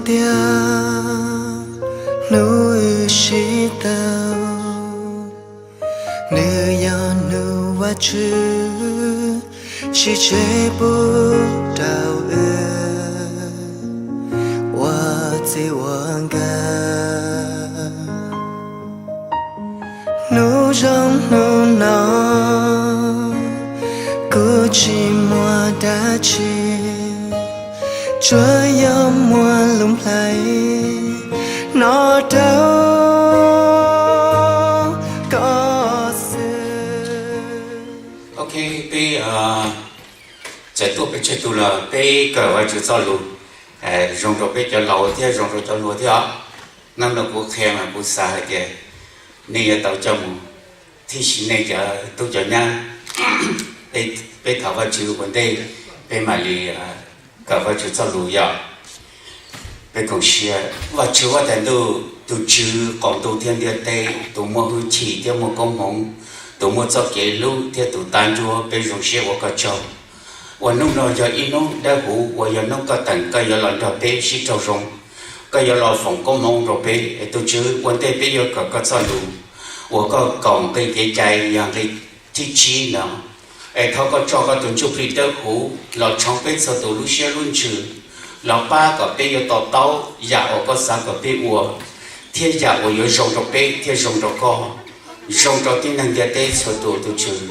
tias hnub wb sib tau, nws yog hnub Vajtswv tsis tseg pub rau wb ua txij ua nkawm. Hnub zoo hnub no kuj tsis muaj dab tsi, tsuas yog muaj lub nplhaib no rau koj xwb. Ok, peb txawm tuaj peb tsawg tus los peb kawm Vajtswv txoj lus zoo rau peb cov laus thiab zoo rau cov hluas thiab os. Hnub no kuv qhia mas kuv xav hais tias nej yuav tau coj mus thij si nej cov tub cov nyab. Peb thov Vajtswv ua ntej peb mam li kawm Vajtswv txoj lus yom. Peb koom siab. Vajtswv huab tais ntuj, tus Tswv qaum ntuj thiab ntiaj teb, tus muaj hwj chim thiab muaj koob hmoov, tus muaj txoj kev hlub thiab tus tab ncuab, peb zoo siab ua koj tsaug. Uas hnub no yog ib hnub dawb huv uas yog hnub koj teem koj yuav los nrog peb sib raug zoo, koj yuav los foom koob hmoov rau peb. Es tus Tswv, ua ntej peb yuav kawm koj txoj lus uas koj koom nqe kev cai yog nqe thib tsib no, es thov koj tso koj tus Ntsuj Plig dawb huv los tshoov peb txhua tus lub siab lub ntsws, los pab kom peb yuav to taub yam uas koj xav kom peb ua, thiab yam uas yuav zoo rau peb thiab zoo rau koj, zoo rau tib neeg ntiaj teb txhua tus, tus Tswv.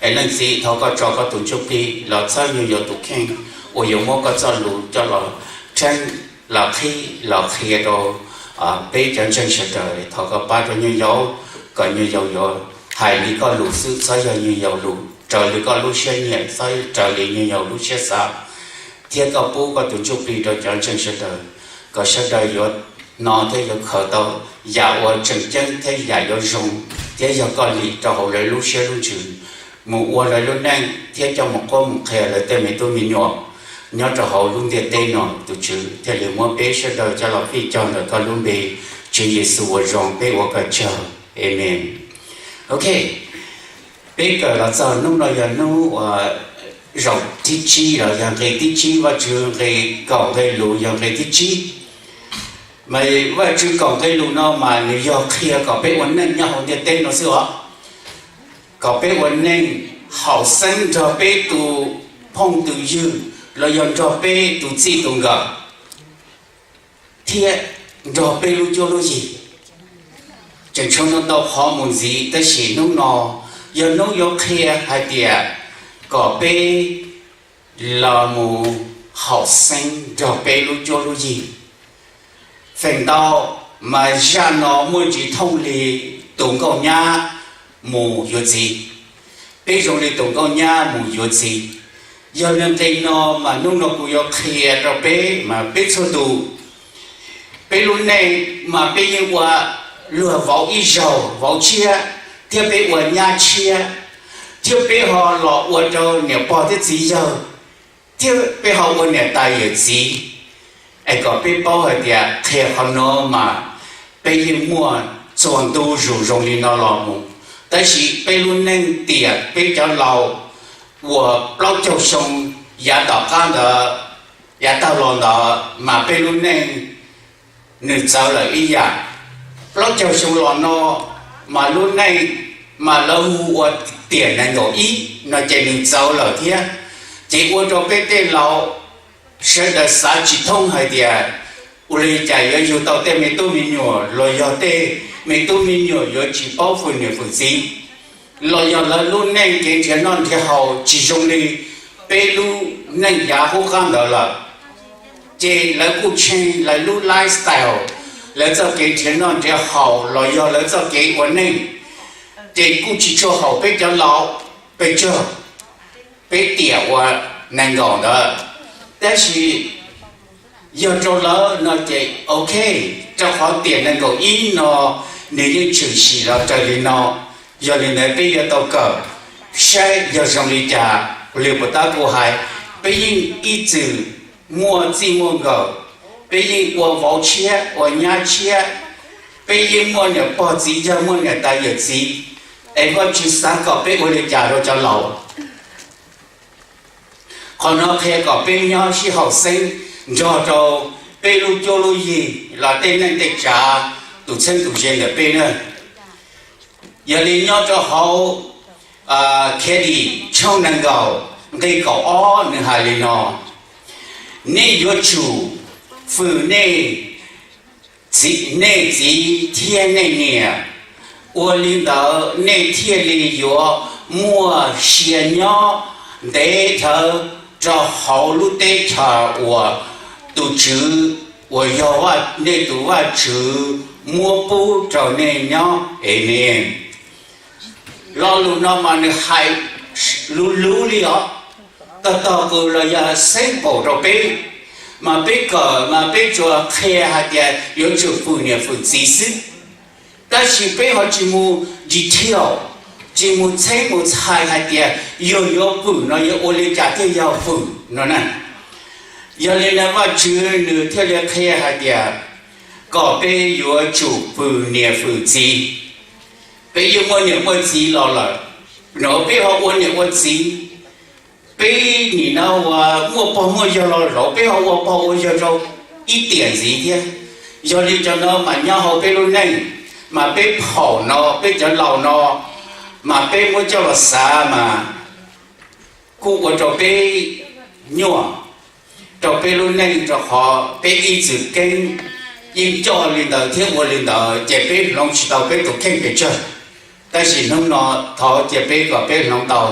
Es Leej Txiv, thov koj tso koj tus Ntsuj Plig los txhawb nyuag yaus tus kheej uas yuav muab koj txoj lus coj los rheeb, los qhib los qhia rau peb cov ntseeg sawv daws. Thov koj pab rau nyuag yaus, kom nyuag yaus yuav hais li koj lus xwb, txhob yog nyuag yaus lus, raws li koj lub siab nyiam, txhob raws li nyuag yaus lub siab xav. Thiab koj pub koj tus Ntsuj Plig rau cov ntseeg sawv daws, kom sawv daws yuav hnov thiab yuav khaws tau yam uas tseem ceeb thiab yam yuav zoo thiab yog koj li rau hauv lawv lub siab lub ntsws, mus ua lawv lub neej thiab coj mus qhuab mus qhia lawv tej me tub me nyuam nyob rau hauv lub ntiaj teb no. Tus Tswv thiaj li muab peb sawv daws coj los fij cog ntawm koj lub npe, Tswv Yexus uas zoo, peb ua koj tsaug. Amees. Ok, peb kawm los txog hnub no yog hnub uas zaum thib tsib los yog nqe thib tsib, Vajtswv nqe kaum nqe lus yog nqe thib tsib. Mas Vajtswv kaum nqe lus no mas nws yog qhia kom peb ua neej nyob hauv ntiaj teb no xwb os, kom peb ua neej haum xeeb nrog peb tus phooj tus ywg los yog nrog peb tus txij tus nkawm thiab nrog peb lub cuab lub yig. Tseem tshuav ntau ntau qhov mus ntxiv, tab sis hnub no yog hnub yuav qhia hais tias kom peb los mus haum xeeb nrog peb lub cuab lub yig. Feem ntau mas zaj no muaj ntsis thooj li tus nkauj nyab mus yuav txiv. Peb zoo li tus nkauj nyab mus yuav txiv. Yog li ntawd no mas hnub no kuv yuav qhia rau peb mas peb txhua tus, peb lub neej mas peb yeej ua luag vauv ib zaug vauv tshiab, thiab peb ua nyab tshiab, thiab peb ho los ua rau niam pog thiab txiv yawg, thiab peb ho ua niam tais yawm txiv. Es kom peb paub hais tias qhia qhov no mas peb yeej muaj txhua ntu zus zoo li no los mus. Tab sis peb lub neej tiam peb cov laus uas plaub caug xyoo yav tom qab ntawd, yav tag los ntawd mas peb lub neej nws txawv lawm ib yam. Plaub caug xyoo los no mas lub neej mas lawv hu ua tiam nees nkaum ib no ces nws txawv lawm thiab. Ces ua rau peb tej laus sawv daws xav tsis thoob hais tias ua li cas yuav yug tau tej me tub me nyuam los yog tej me tub me nyuam yuav tsis paub fwm niam fwm txiv, los yog lawv lub neej kev nrhiav noj nrhiav haus tsis zoo li peb lub neej yav qub qab ntawd lawm. Ces lawv kuj tsheej lawv lub lifestyle, lawv txoj kev nrhiav noj nrhiav haus los yog lawv txoj kev ua neej, ces kuj tsis tshua haum peb cov laus pes tsawg, peb tiam uas nees nkaum ntawd. Tab sis yog rau lawv no ces ok, rau qhov tiam nees nkaum ib no nws yeej tshwm sim los raws li no. Yog li ntawd peb yuav tau kawm saib yog zoo li cas, li puas tab kuv hais, peb yeej ib txwm muaj txij muaj nkawm, peb yeej ua vauv tshiab ua nyab tshiab, peb yeej muaj niam pog txiv yawg muaj niam tais yawm txiv, es Vajtswv xav kom peb ua li cas rau cov laus? Qhov no qhia kom peb nyob sib haum xeeb nrog rau peb lub cuab lub yig los tej neej tej tsav, tus txheeb tus ze ntawm peb na. Yog li nyob rau hauv Khiav Dim tshooj nees nkaum nqe kaum ob nws hais li no: Nej yuav tsum fwm nej txiv, nej txiv thiab nej niam, ua li ntawd nej thiaj li yuav muaj sia nyob ntev dhawv rau hauv lub teb chaws uas tus Tswv uas yog nej tus Vajtswv muab pub rau nej nyob. Amees. Lo lus no mas nws hais luv luv li os, tog tog kws los yog simple rau peb, mas peb kawm mas peb tsuas qhia hais tias yuav tsum fwm niam fwm txiv xwb, tab sis peb ho tsis mus detail, tsis mus txheeb mus txhais hais tias yog yuav fwm no yuav ua li cas thiaj yog fwm no na. Yog li ntawd Vajtswv nws thiaj li qhia hais tias kom peb yuav tsum fwm niam fwm txiv. Peb yeej muaj niam muaj txiv los lawm, no peb ho ua niam ua txiv, peb nim no uas muaj pog muaj yawg los zaum peb ho ua pog ua yawg rau ib tiam ntxiv thiab. Yog li cov no mas nyob hauv peb lub neej, mas peb phaum no peb cov laus no, mas peb muab coj los xav mas kuj ua rau peb nyuaj rau peb lub neej, rau qhov peb ib txwm keeb yeej coj li ntawd thiab ua li ntawd ces peb hloov tsis tau peb tus kheej pes tsawg. Tab sis hnub no thov cia peb kom peb hloov tau,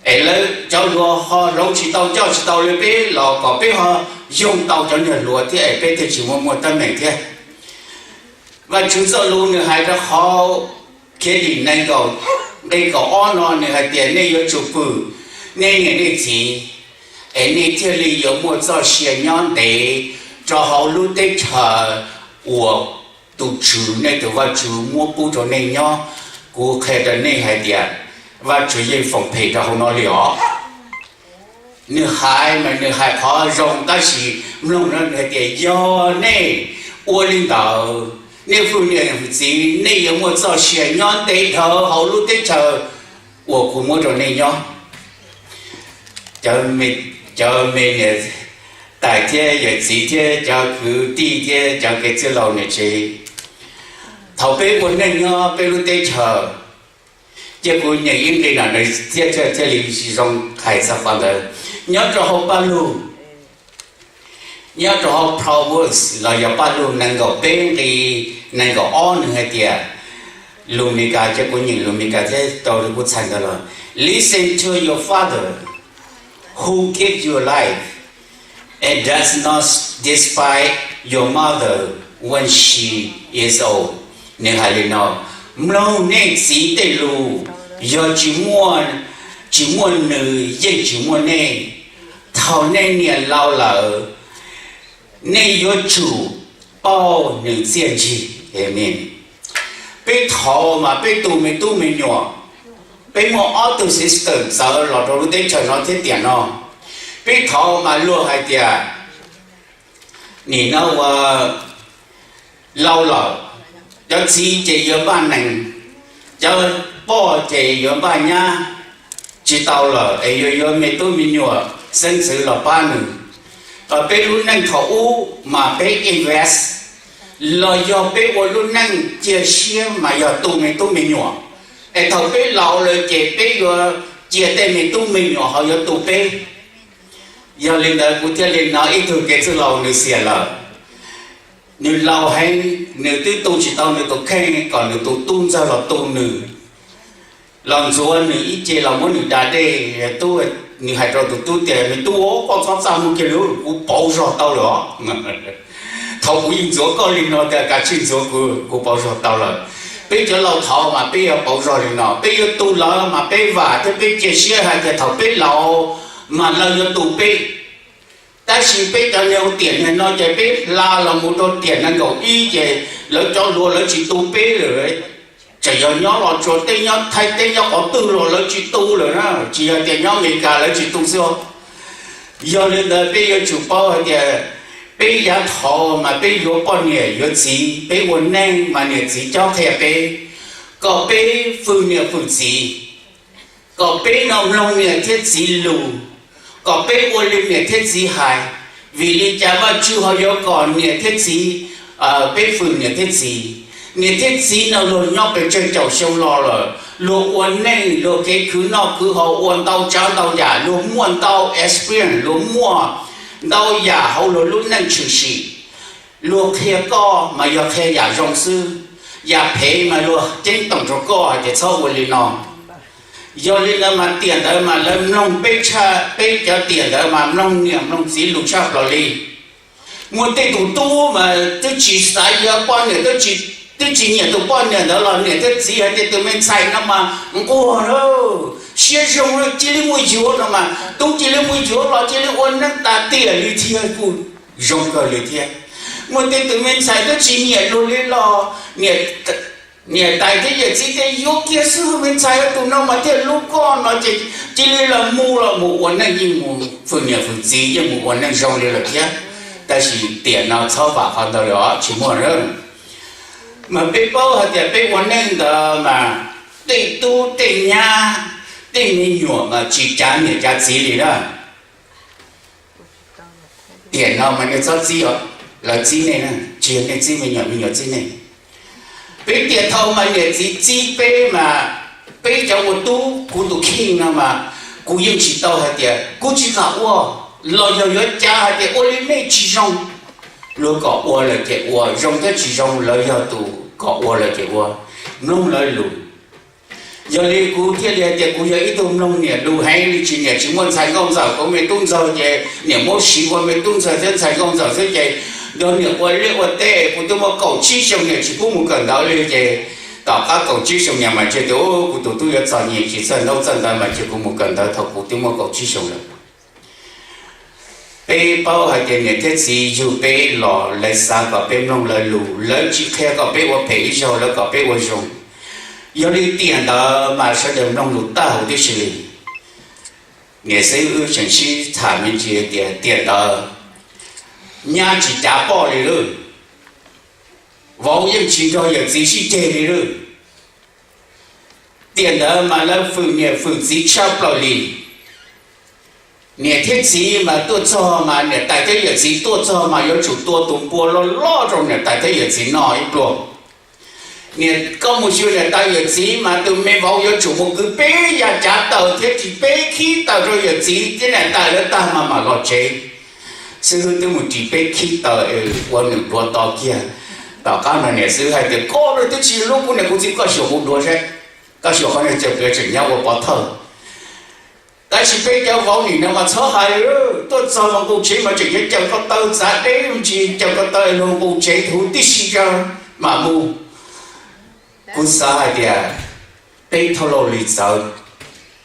es lawv cov hluas ho hloov tsis tau coj tsis tau li peb los kom peb ho yoog tau cov niag hluas thiab es peb thiaj tsis muaj muaj teeb meem thiab. Vajtswv txoj lus nws hais rau qhov Khiav Dim nees nkaum nqe kaum ob no nws hais tias nej yuav tsum fwm nej niam nej txiv, es nej thiaj li yuav muaj txoj sia nyob ntev rau hauv lub teb chaws uas tus Tswv nej tus Vajtswv muab pub rau nej nyob. Kuv qhia rau nej hais tias Vajtswv yeej foom phem rau hauv no li os. Nws hais mas nws hais qhov zoo tab sis mloog no nws hais tias yog nej ua li ntawd, nej fwm niam fwm txiv, nej yuav muaj txoj sia nyob ntev dhawv hauv lub teb chaws uas kuv muab rau nej nyob. Cov me niam tais thiab yawm txiv thiab cov kwv tij thiab cov kev txwj laus niam tsev, thaum peb ua neej nyob peb lub teb chaws, ces kuv nyeem ib nqe no thiaj thiaj li zoo hais txog qhov ntawd. Nyob rau hauv Paj Lug, nyob rau hauv Proverbs los yog Paj Lug nees nkaum peb nqe nees nkaum ob nws hais tias, lus Meskas, ces kuv nyeem lus Meskas thiab tau li kuv txhais ntawd los: Listen to your father who gave you life, and does not despise your mother when she is old. Nws hais li no: Mloog nej txiv tej lus, yog tsis muaj, tsis muaj nws yeej tsis muaj nej. Thaum nej niam laus lawm, nej yuav tsum pauj nws txiaj ntsig. Amees. Peb thaud mas peb tu me tub me nyuam, peb muaj ob tug sister txawv los rau lub teb chaws no thiab tiam no. Peb thaud mas luag hais tias nim no ua laus lawm, cov txiv ces yuav npaj nees, cov poj ces yuav npaj nyab, tsis tau lawm es yuav yuav me tub me nyuam xeeb ntxwv los pab nws. Peb lub neej thaum ub mas peb invest los yog peb ua lub neej cia siab mas yog tu me tub me nyuam, es thaum peb laus lawm ces peb yuav cia tej me tub me nyuam ho yuav tu peb. Yog li ntawd kuv thiaj li hnov ib tug kev txwj laus nws xiam lawm, nws laus heev, nws twb tu tsis tau nws tus kheej kom nws tus tub ntxawg los tu nws, los ntxuav nws ib ce los muab nws da dej. Tub, nws hais rau tus tub tias, Me tub, koj txhob txaj muag kiag li, kuv pauv zog tau lawm os. Thaum kuv yeej ntxuav koj li no tias kav tsij ntxuav kuv, kuv pauv zog tau lawm. Peb cov laus thaud mas peb yuav pauv zog li no, peb yuav tu lawv mas peb vam thiab peb cia siab hais tias thaum peb laus mas lawv yuav tu peb. Tab sis peb cov niag tiam niag no ces peb hla los mus rau tiam nees nkaum ib ces lawv cov hluas lawv tsis tu peb lawm. Txawm yog nyob Los Tsuas teb, nyob Thaib teb, nyob qhov twg los lawv tsis tu lawm na, tsis yog tias nyob Amelikas lawv tsis tu xwb. Yog li ntawd peb yuav tsum paub hais tias peb yav thaud mas peb yuav poj niam yuav txiv, peb ua neej mas niam txiv cob qhia peb kom peb fwm niam fwm txiv, kom peb no mloog niam thiab txiv lus, kom peb ua li niam thiab txiv hais. Vim li cas Vajtswv ho yuav kom niam thiab txiv, peb fwm niam thiab txiv? Niam thiab txiv no luag nyob pes tsawg caum xyoo los lawm, luag ua neej, luag kev khwv noj khwv haus ua ntau tsav ntau yam, luag muaj ntau experience, luag muaj ntau yam hauv luag lub neej tshwm sim. Luag qhia koj mas yog qhia yam zoo xwb, yam phem mas luag ceeb toom rau koj hais tias txhob ua li no. Yog li ntawd mas tiam ntawd mas lawv mloog peb tshaj, peb cov tiam ntawd mas mloog niam mloog txiv lus tshaj plaws li. Muaj tej tus tub mas twb tsis xav yuav poj niam, twb tsis nyiam tus poj niam ntawd los niam thiab txiv hais tias tus me ntxhais no mas nquag lawm, siab zoo, cia li mus yuav no mas tub cia li mus yuav los cia li ua neej tas tiam li thiab kuj zoo kawg li thiab. Muaj tej tus me ntxhais twb tsis nyiam luag li los niam tais thiab yawm txiv tias yuav kiag xwb, me ntxhais tus no mas thiaj hlub koj no ces cia li los mus los mus ua neej yeej mus fwm niam fwm txiv, yeej mus ua neej zoo li lawm thiab. Tab sis tiam no txhob vam qhov ntawd li os, tsis muaj. Mas peb paub hais tias peb ua neej ntawd mas tej tub tej nyab, tej me nyuam mas tsis cav niam cav txiv li na. Tiam no mas nej txhob txib os, lawv txib nej, tsis yog nej txib me nyuam, me nyuam txib nej. Peb tiam thaum mas niam txiv txib peb mas peb cov ua tub, kuv tus kheej no mas kuv yeej tsis tau hais tias kuv tsis kam ua, los yog yuav cav hais tias ua li nej tsis zoo. Luag kom ua lawm ces ua, zoo thiab tsis zoo lawv yog tus kom ua lawm ces ua, mloog lawv lus. Yog li kuv thiaj li hais tias kuv yog ib tug mloog niam lus heev li, tsis niam tsis muaj ntxhais nkauj ntxawm, kuv me tub ntxawg ces niam muab siv ua me tub ntxawg thiab ntxhais nkauj ntxawm xwb ces nrog niam ua liaj ua teb. Kuv twb muaj kaum tsib xyoo niam tsis pub mus kawm ntawv li ces tom qab kaum tsib xyoo niam mas ntsia tias kuv tus tub yuav txom nyem tsis txawj ntaub txawj ntawv mas cia kuv mus kawm ntawv thaum kuv twb muaj kaum tsib xyoo lawm. Peb paub hais tias niam thiab txiv yug peb los lawv xav kom peb mloog lawv lus, lawv tsis qhia kom peb ua phem ib zaug, lawv kom peb ua zoo. Yog li tiam ntawd mas sawv daws mloog lus tag huv tib si li. Niam xib wb tseem sib tham me ntsis tias tiam ntawd nyab tsis cav poj li lawm, vauv yeej tsis nrog yawm txiv sib ceg li lawm. Tiam ntawd mas lawv fwm niam fwm txiv tshaj plaws li. Niam thiab txiv mas tuaj txog mas niam tais thiab yawm txiv tuaj txog mas yuav tsum tua tus npua loj loj rau niam tais thiab yawm txiv noj ib pluag. Niam, koj mus xyuas niam tais yawm txiv mas tus me vauv yuav tsum mus kwv peb yam cav taws thiab ris peb khib taws rau yawm txiv thiab niam tais lawv tag mas mam los tsev. Xib hwb twb mus ris peb khib taws ua nws duav to kiag. Tom qab no niam xib hwb hais tias koj no twb tsis hlub kuv niam kuv txiv, koj xyuas kuv duav saib, koj xyuas qhov niag cawm plaws tseem nyob ua pov thawj. Tab sis peb cov vauv nim no mas txhob hais, tuaj txog mas nqus tsev mas tseem yuav cawm ko taw txav deb me ntsis, cawm ko taw luag nqus tsev huv tib si tso mam mus. Kuv xav hais tias peb thauj lauj li txawv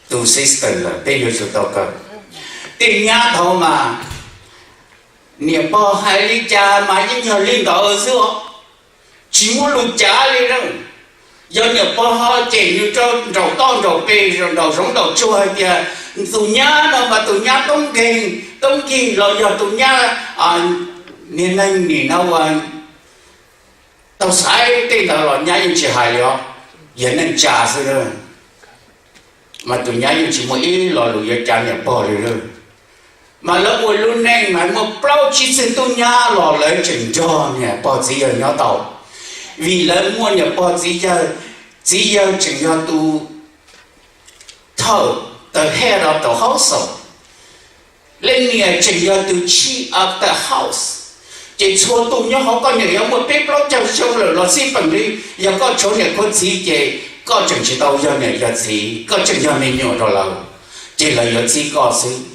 tus system lawm, peb yuav tsum tau kawm. Tej nyab thaud mas niam pog hais li cas mas yeej yog li ntawd xwb, tsis muaj lus cav li na. Yog niam pog ho cem nws rau nraum toj nraum pes, nraum zoov nraum tsuag hais tias tus nyab no mas tus nyab toob nkeeg toob nkig los yog tus nyab niag neeg nim no ua tau xaiv tej ntawd los nyab yeej tsis hais li os, yog neej tsa xwb. Mas tus nyab yeej tsis muaj ib lo lus yuav cav niam pog li lawm. Mas lawv ua lub neej mas muaj plaub tsib txhiab tub nyab los lawv tseem nrog niam pog txiv yawg nyob tau, vim lawv muaj niam pog txiv yawg. Txiv yawg tseem yog tus thawj, the head of the household. Leej niam tseem yog tus chief of the house. Ces txhua tus nyob hauv koj niam yuav muaj peb plaub caug xyoo lawm los xij peem li, yog koj tshuav niam tshuav txiv ces koj tseem tsis tau yog niam yog txiv, koj tseem yog me nyuam rau lawv, ces lawv yuav txib koj xwb.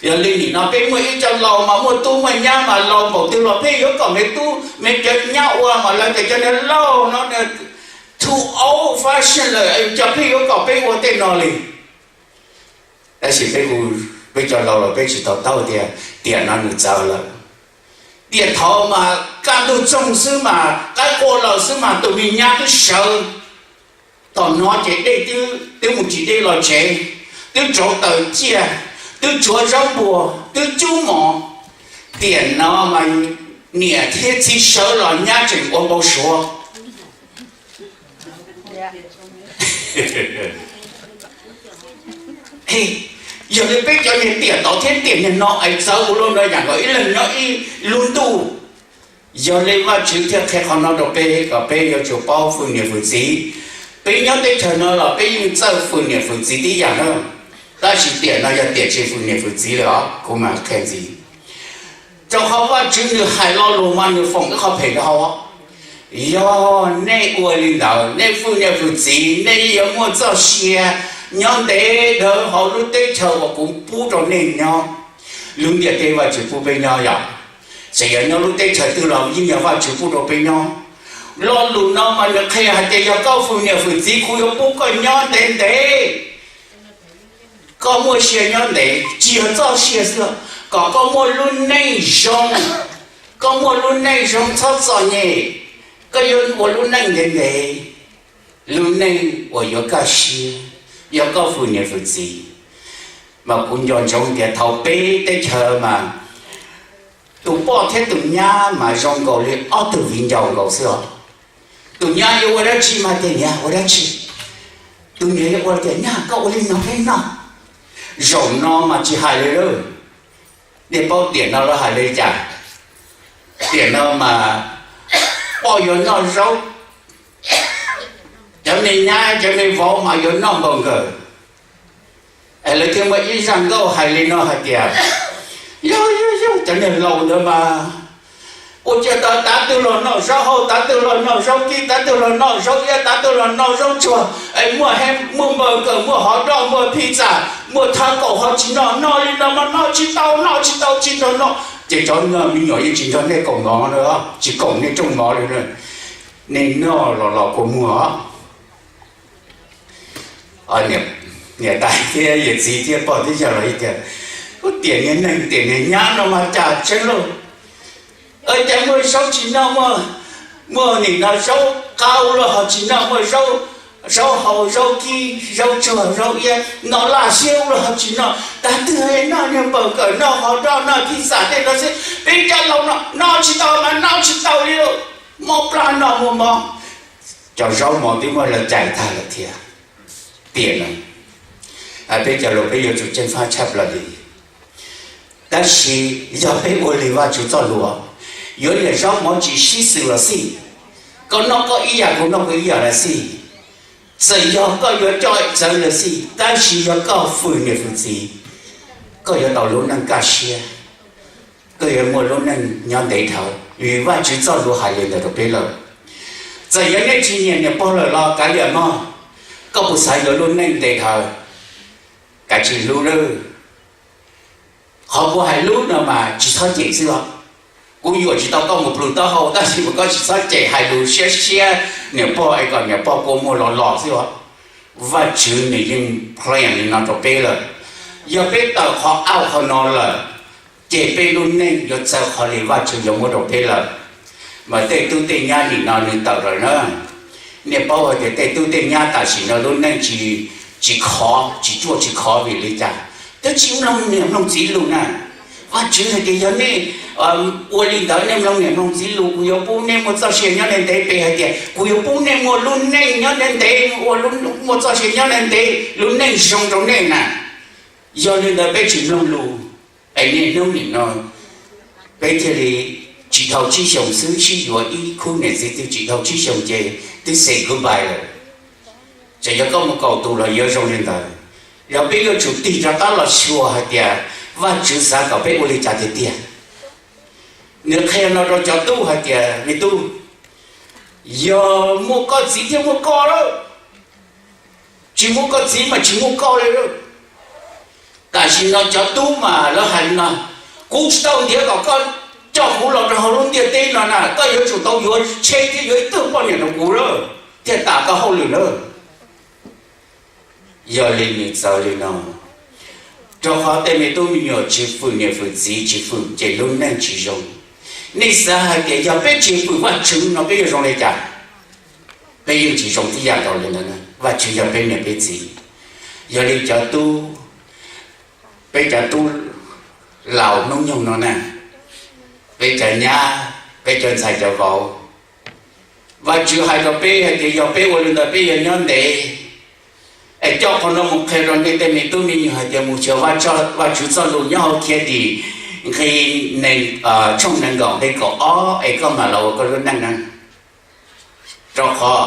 Yog li nim no peb muaj ib co laus mas muaj tub muaj nyab mas laus npaum twg los peb yuav kom me tub me cov nyab ua mas lawv tias cov niag laus no too old fashion lawm, cov pheej yuav kom peb ua tej no li. Tab sis peb, peb cov laus los peb tsis to taub tias tiam no nws txawv lawm. Tiam thaud mas kaj ntug txoog xwb mas qaib qua lawm xwb mas tus me nyab twb sawv. Tom no ces dej twb mus tsis deb los tsev, twb rauv taws ciaj, twb tsuav zaub npua, twb cub mov. Tiam no mas niam thiab txiv sawv los nyab tseem ua npau suav. Yog li peb cov niag tiam tod thiab tiam niag no es txawv ua luaj no yam nkaus ib leeg nyob ib lub ntuj. Yog li Vajtswv thiaj qhia qhov no rau peb kom peb yuav tsum paub fwm niam fwm txiv. Peb nyob teb chaws no los peb yeej txawj fwm niam fwm txiv tib yam na, tab sis tiam no yog tiam tsis fwm niam fwm txiv lawm os, kuv mam qhia ntxiv. Rau qhov Vajtswv nws hais lo lus mas nws foom ib qho phem rau hauv. Yog nej ua li ntawd, nej fwm niam fwm txiv, nej yuav muaj txoj sia nyob ntev dhawv hauv lub teb chaws uas kuv pub rau nej nyob. Lub ntiaj teb Vajtswv pub peb nyob yom, txawm yog nyob lub teb chaws twg los yeej yog Vajtswv pub rau peb nyob. Lo lus no mas nws qhia hais tias yog koj fwm niam fwm txiv, kuv yuav pub koj nyob ntev ntev, koj muaj sia nyob ntev, tsis yog txoj sia xwb, kom koj muaj lub neej zoo, koj muaj lub neej zoo txhob txom nyem, koj yuav ua lub neej ntev ntev, lub neej uas yuav kaj siab, yog koj fwm niam fwm txiv. Mas kuv nco ntsoov tias thaum peb teb chaws mas tus poj thiab tus nyab mas zoo nkaus li ob tug viv ncaus nkaus xwb os. Tus nyab yuav ua dab tsi mas tias niam ua dab tsi, tus niam yuav ua tias nyab koj ua li no peb noj. Zaum no mas tsis hais li lawm. Nej paub tiam no lawv hais li cas? Tiam no mas poj yuav noj zaub, cov me nyab cov me vauv mas yuav noj npaum nkawm. Es lawv thiaj muaj ib zaj nkauj hais li no hais tias, yog yog yog cov niag laus ntawd mas ua cas tav twg los noj zaub hau, tav twg los noj zaub kib, tav twg los noj zaub iab, tav twg los noj zaub tsuag, es muaj he muaj npaum nkawm, muaj hov doj, muaj phi txam, muaj thab kaum ho tsis noj, noj li no mas noj tsis tau, noj tsis tau, tsis nrog noj. Ces cov me nyuam yeej tsis nrog nej koom mov, tsis koom nej rooj mov li. Nej noj los los kua muag. Niam tais thiab yawm txiv thiab pog thiab yawg los tias, ub, tiam niag neeg tiam niag nyab no mas cas tseeb lauj. Cas muaj zaub tsis noj, muaj nim no zaub qab ua luaj ho tsis noj, muaj zaub hau, zaub kib, zaub tsuag, zaub iab, noj laj siab ua luaj ho tsis noj, tav twg noj niag npaum nkawm, noj hov doj, noj phi txam tej no xwb, peb cov laus no noj tsis tau mas noj tsis tau li, mob plab noj muaj mob. Cov zaub mov twb muab lawv cais tag lawm thiab. Tiam no peb cov laus peb yuav tsum ceeb fab tshaj plaws li. Tab sis yog peb ua li Vajtswv txoj lus, yuav niam zaub mov tsis sib xws los xij, koj noj koj ib yam kuv noj kuv ib yam los xij, txawm yog koj yuav coj txawv los xij, tab sis yog koj fwm niam fwm txiv, koj yuav tau lub neej kaj siab, koj yuav muaj lub neej nyob ntev dhawv, vim Vajtswv txoj lus hais li ntawd rau peb lawm. Txawm yog nej tsis nyiam niam pog lawm los kav liam mog, koj puas xav yuav lub neej ntev dhawv? Kav tsij hlub lawm. Qhov kuv hais hlub no mas tsis txhob cem xwb os. Kuv yuam tsis tau koj mus plhws taub hau, tab sis mas koj tsis txhob cem, hais lus siab siab niam pog es kom niam pog kua muag los los xwb os. Vajtswv nws yeej plan li no rau peb lawm. Yog peb tawm qhov ab qhov no lawm, ces peb lub neej yuav txawv qhov li Vajtswv yuav muab rau peb lawm. Mas tej tub tej nyab nim no nws tawm lawm na, nej paub hais tias tej tub tej nyab tam sim no lub neej tsis khov, tsis ruaj tsis khov vim li cas? Twb tsis mloog niam mloog txiv lus na. Vajtswv hais tias yog nej ua li ntawd, nej mloog niam mloog txiv lus, kuv yuav pub nej muaj txoj sia nyob ntev ntev. Peb hais tias kuv yuav pub nej muaj lub neej nyob ntev ntev, ua muaj txoj sia nyob ntev ntev, lub neej zoo rau nej na. Yog li ntawd peb tsis mloog lus, es niaj hnub nim no peb thiaj li tsis dhau tsib xyoos xwb, sib yuav ib khub niam txiv twb tsis dhau tsib xyoos ces twb say goodbye lawm. Txawm yog koj mus kaum tus los yuav zoo li ntawd, yog peb yuav tsum tig rov qab los xyuas hais tias Vajtswv xav kom peb ua li cas tiag tiag. Nws qhia no rau cov tub hais tias, me tub, yog muaj koj txiv thiab muaj koj lawm, tsis muaj koj txiv mas tsis muaj koj li lawm. Tam sim no cov tub mas lawv hais li no, kuv tsis tau ntiav kom koj coj kuv los rau hauv lub ntiaj teb no na, koj yuav tsum tau yuav tsheb thiab yuav ib tug poj niam rau kuv lawm thiaj tas koj hauj lwm lawm. Yog li nws txawv li no, rau qhov tej me tub me nyuam tsis fwm niam fwm txiv, tsis fwm ces lub neej tsis zoo. Nej xav hais tias yog peb tsis fwm Vajtswv no peb yuav zoo li cas? Peb yeej tsis zoo tib yam nkaus li ntawd. Vajtswv yog peb niam peb txiv. Yog li cov tub, peb cov tub laus hnub nyoog no na, peb cov nyab, peb cov ntxhais cov vauv, Vajtswv hais rau peb hais tias yog peb ua li ntawd peb yuav nyob ntev. Es coj qhov no mus qhia rau nej tej me tub me nyuam hais tias mus xyuas Vajtswv txoj lus nyob hauv Khiavdim nqe nees, tshooj nees nkaum nqe kaum ob es koj mam los ua koj lub neej na. Rau qhov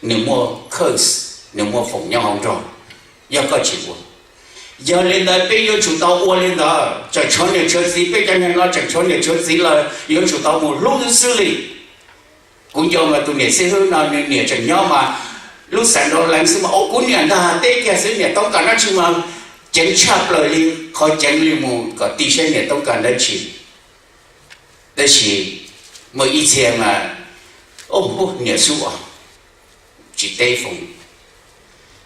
nws muaj curse, nws muaj foom nyob hauv nrog, yog koj tsis ua. Yog li ntawd peb yuav tsum tau ua li ntawd. Tseem tshuav niam tshuav txiv, peb cov neeg no tseem tshuav niam tshuav txiv lawm yuav tsum tau mus hlub xwb li. Kuv nco mas tus niam xib hwb no nws niam tseem nyob mas lub xeev Rau Leev xwb mas, o, kuv niam ntag, teb kiag xwb, niam toob kas dab tsi mas ceev tshaj plaws li, qhov ceev li mus kom ti saib niam toob kas dab tsi. Tab sis muaj ib txhia mas, o, niam xub os, tsis teb foom.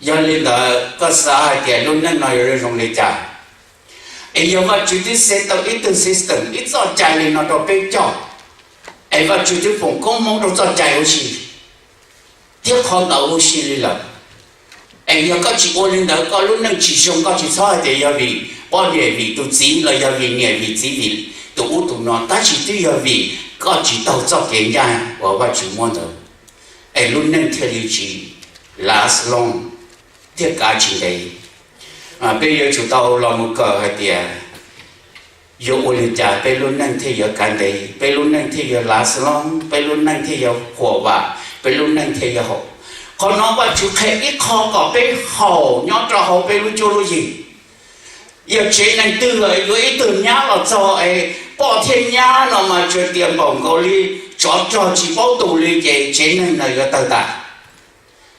Yog li ntawd koj xav hais tias lub neej no yuav zoo li cas? Es yog Vajtswv twb set tau ib tug system, ib txoj cai li no rau peb coj, es Vajtswv twb foom koob hmoov rau txoj cai huv si thiab qhov ntawd huv si li lawm. Es yog koj tsis ua li ntawd, koj lub neej tsis zoo, koj tsis txhob hais tias yog vim poj niam vim tus txiv los yog vim niam vim txiv vim tus ub tus no, tab sis twb yog vim koj tsis taug txoj kev ncaj uas Vajtswv muab ntawd, es lub neej thiaj li tsis last long, thiaj kav tsis ntev. Peb yuav tsum tau los mus kawm hais tias yuav ua li cas peb lub neej thiaj yuav kav ntev, peb lub neej thiaj yuav last long, peb lub neej thiaj yuav huam vam, peb lub neej thiaj yuav haum. Qhov no Vajtswv qhia ib qho kom peb haum nyob rau hauv peb lub cuab lub yig. Yog tsev neeg twg yuav ib tug nyab los txog es poj thiab nyab no mas tsuas tias npaum nkaus li tsov rog tsis paub tus li ces tsev neeg no yuav tawg tas.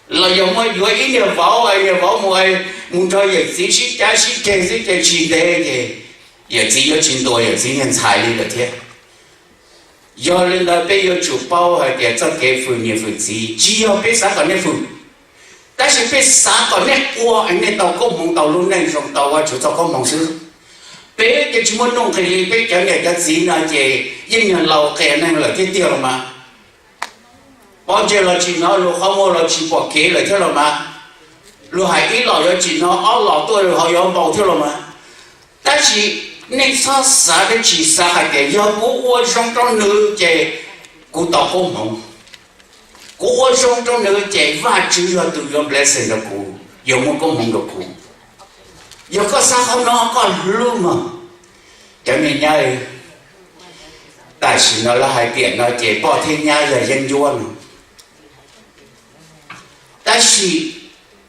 Los yog muaj yuav ib niag vauv, niag vauv mus, mus nrog yawm txiv sib cav sib ceg xwb ces tsis ntev ces yawm txiv yuav tsis ntuas yawm txiv niag ntxhais li lawm thiab. Yog li ntawd peb yuav tsum paub hais tias txoj kev fwm niam fwm txiv tsis yog peb xav kom nej fwm, tab sis peb xav kom nej ua es nej tau koob hmoov, tau lub neej zoo, tau Vajtswv txoj koob hmoov xwb. Peb ces tsis muaj nuj nqis li, peb cov niam cov txiv no ces yeej yog laus qias neeg lawm tiag tiag los mas. Pob ntseg los tsis hnov, lub qhov muag los tsis pom kev lawm thiab los mas. Luag hais ib los yuav tsis hnov, ob los tuaj ho yuav npau thiab los mas. Tab sis nej txhob xav dab tsi, xav hais tias yog kuv ua zoo rau nws ces kuv tau koob hmoov. Kuv ua zoo rau nws ces Vajtswv yog tus yuav blessing rau kuv, yuav muaj koob hmoov rau kuv. Yog koj xav qhov no koj hlub mog. Cov me nyab, tam sim no lawv hais tiam no ces poj thiab nyab yog yeeb ncuab no, tab sis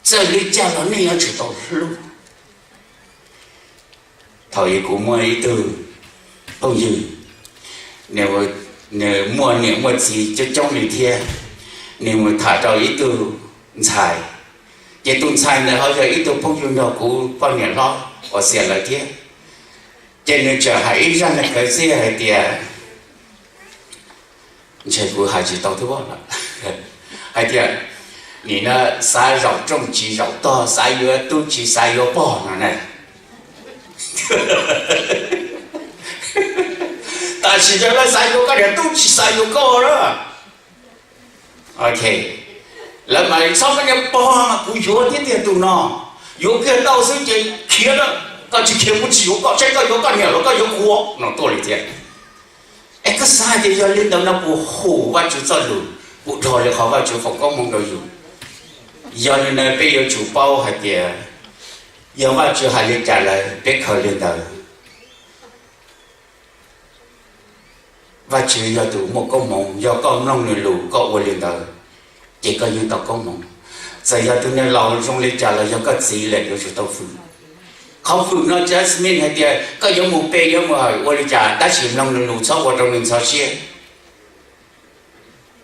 txawm li cas los nej yuav tsum tau hlub. Thaum ub kuv muaj ib tug phooj ywg, nws muaj niam muaj txiv coob coob li thiab, nws mus tham rau ib tug ntxhais, ces tus ntxhais ntawd ho yog ib tug phooj ywg nrog kuv poj niam hlob uas xiam lawv thiab. Ces nws txawm hais ib zaj neeg kawv txiaj hais tias, ntshe kuv hais tsis tau thiab, hais tias, nim no xav zaum rooj tsis zaum tog, xav yuav tub tsis xav yuav pog no na. Tam sim no lawv xav yuav koj niag tub tsis xav yuav koj na. Lawv mam li txhob, koj niag pog mas kuv yuav thiab tiag tus no, yuav kiag tau xwb ces khiav na, koj tsis khiav kuv tsis yuav koj, saib koj yuav koj niam los koj yuav kuv no tuaj li thiab. Es koj xav hais tias yog li ntawd no puas hum Vajtswv txoj lus, puas dhau li qhov Vajtswv foom koob hmoov rau yus? Yog li ntawd peb yuav tsum paub hais tias yog Vajtswv hais li cas lawm peb khaws li ntawd. Vajtswv yog tus muaj koob hmoov, yog koj mloog nws lus koj ua li ntawd, ces koj yeej tau koob hmoov. Txawm yog tus niag laus zoo li cas los yog koj txiv lawm yuav tsum tau fwm. Qhov fwm no Jasmine hais tias koj yuav mus pe yuav mus hawm ua li cas tab sis mloog nws lus, txhob ua rau nws ntxhov siab.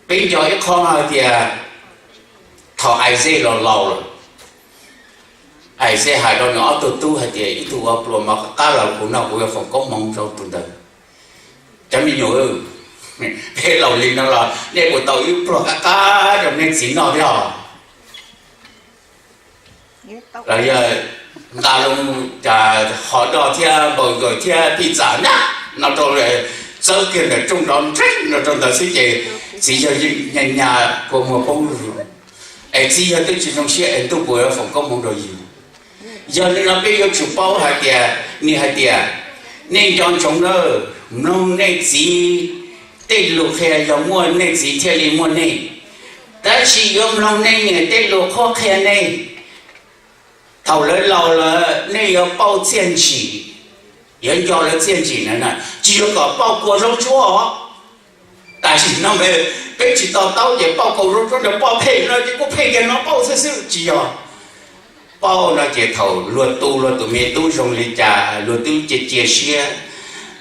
Peb nco ib qho hais tias thaum Isaiah los laus lawm, Isaiah hais rau nws ob tug tub hais tias ib tug ua pluas mov qab los kuv noj, kuv yuav foom koob hmoov rau tus ntawd. Cov me nyuam, peb laus li no los nej puas tau ib pluag qab qab rau nej txiv noj thiab os? Los yog nqa loo cas hot dog thiab burger thiab pizza na, no rau, txawb kiag ntawm rooj nrov nreeb no rau ntawd xwb ces txiv yawg yeej nyas nyas kua muag poob zuj zus. Es txiv yawg twb tsis zoo siab es ntuj puas yuav foom koob hmoov rau yus? Yog li no peb yuav tsum paub hais tias, nws hais tias, nej nco ntsoov lawm, mloog nej txiv tej lus qhia, yog muaj nej txiv thiaj li muaj nej, tab sis yuav mloog nej niam tej lus qhuab qhia nej. Thaum lawv laus lawm nej yuav pauj txiaj ntsim, yuav nco lawv txiaj ntsim na, tsis yog kom pauj kua zaub tsuab os. Tam sim no peb tsis to taub ces pauj kua zaub tsuab no pauj phem no ces kuj phem kiag no pauj xwb xwb, tsis yog. Pauj no ces thaum luag tu luag tus me tub zoo li cas luag twb cia cia siab,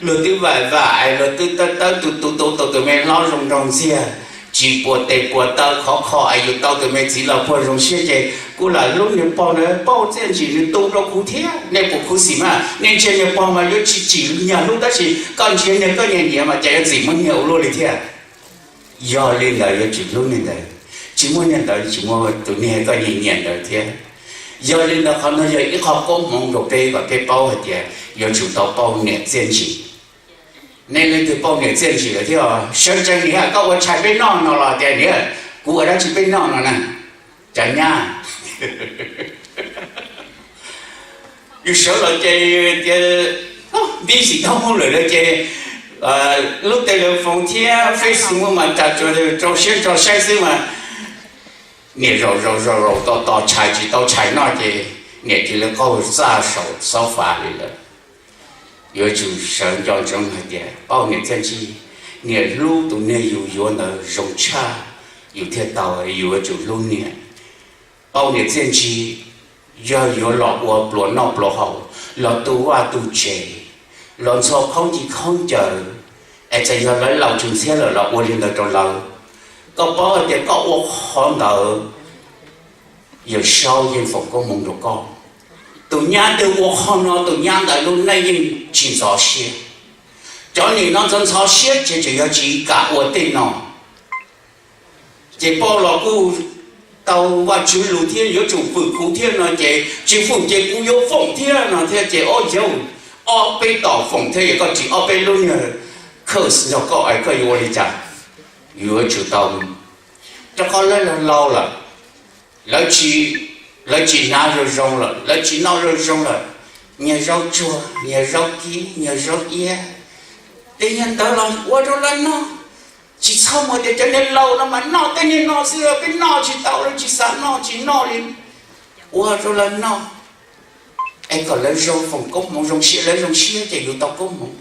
luag twb vam vam es luag twb tawb tawb tu tu tu tau tus me hlob zoo nraug ntxiag, tsis puas tes puas taw khov kho es yus tau tus me txiv los puag zoo siab ces kuj lam hlub niag pog ntawd pauj txiaj ntsim nws tu rau kuv thiab. Nej puas khuv xim mas nej ntsia niag pog mas yuav tsis tsim nyog hlub tab sis koj ntsia niag koj nyiam nyiam mas cas yuav txim muab niag ua luaj li thiab. Yog li ntawd yuav tsum hlub niag ntawd, tsis muaj niag ntawd tsis muaj tus niag koj nyiam nyiam ntawd thiab. Yog li ntawd qhov no yog ib qho koob hmoov rau peb kom peb paub hais tias yuav tsum tau pauj niam txiaj ntsim. Nej leej twg pauj niam txiaj ntsim lawm thiab? Sawv tsees niam, koj ua tshais peb noj no los tias niam, kuv ua dab tsi peb noj no na? Cov nyab, yus sawv los ces tias npib xim thoob hauj lwm lawm ces lub tes lawv foos thiab Facebook mas tas tsuas rau siab tso saib xwb mas niam zaum zaum zaum zaum tos tos tshais tsis tau tshais noj ces niam cia li qaug txaj saum sofa li lawm. Yuav tsum sawv nco ntsoov hais tias pauj niam txiaj ntsim, niam hlub tus niag yus yuav ntawd zoo tshaj yus thiaj tau, yus yuav tsum hlub niam. Pauj niam txiaj ntsim yog yuav los ua pluas noj pluas haus, los tu vaj tu tsev, los ntxhua khaub ncaws khaub ncaws, es txawm yog lawv laus tsw ntxhiab lawm los ua li ntawd rau lawv. Koj paub hais tias koj ua qhov ntawd Yawm Saub yeej foom koob hmoov rau koj. Tus nyab twg ua qhov no tus nyab ntawd lub neej yeej tsis ntxhov siab. Cov niam no ntxhov ntxhov siab ces tseem yog tsis kam ua tej no. Ces pauj los kuj tau Vajtswv lus thiab yuav tsum fwm kuv thiab no ces tsis fwm ces kuv yuav foom thiab no thiab ces ob yaug ob peb tom foom thiab es koj tsis ob peb lub niag curse nrog koj es koj yuav ua li cas? Yuav tsum tau, rau qhov lawv laus lawm, lawv tsis hnav zoo zoo lawm, lawv tsis noj zoo zoo lawm, nyias zaub tsuag, nyias zaub kib, nyias zaub iab, tej niag ntawd los ua rau lawv noj. Tsis txhob mus tias cov niag laus no mas noj tej niag no xwb, peb noj tsis tau li, tsis xav noj tsis noj li, ua rau lawv noj. Es kom lawv zoo foom koob hmoov zoo siab, lawv zoo siab ces yus tau koob hmoov,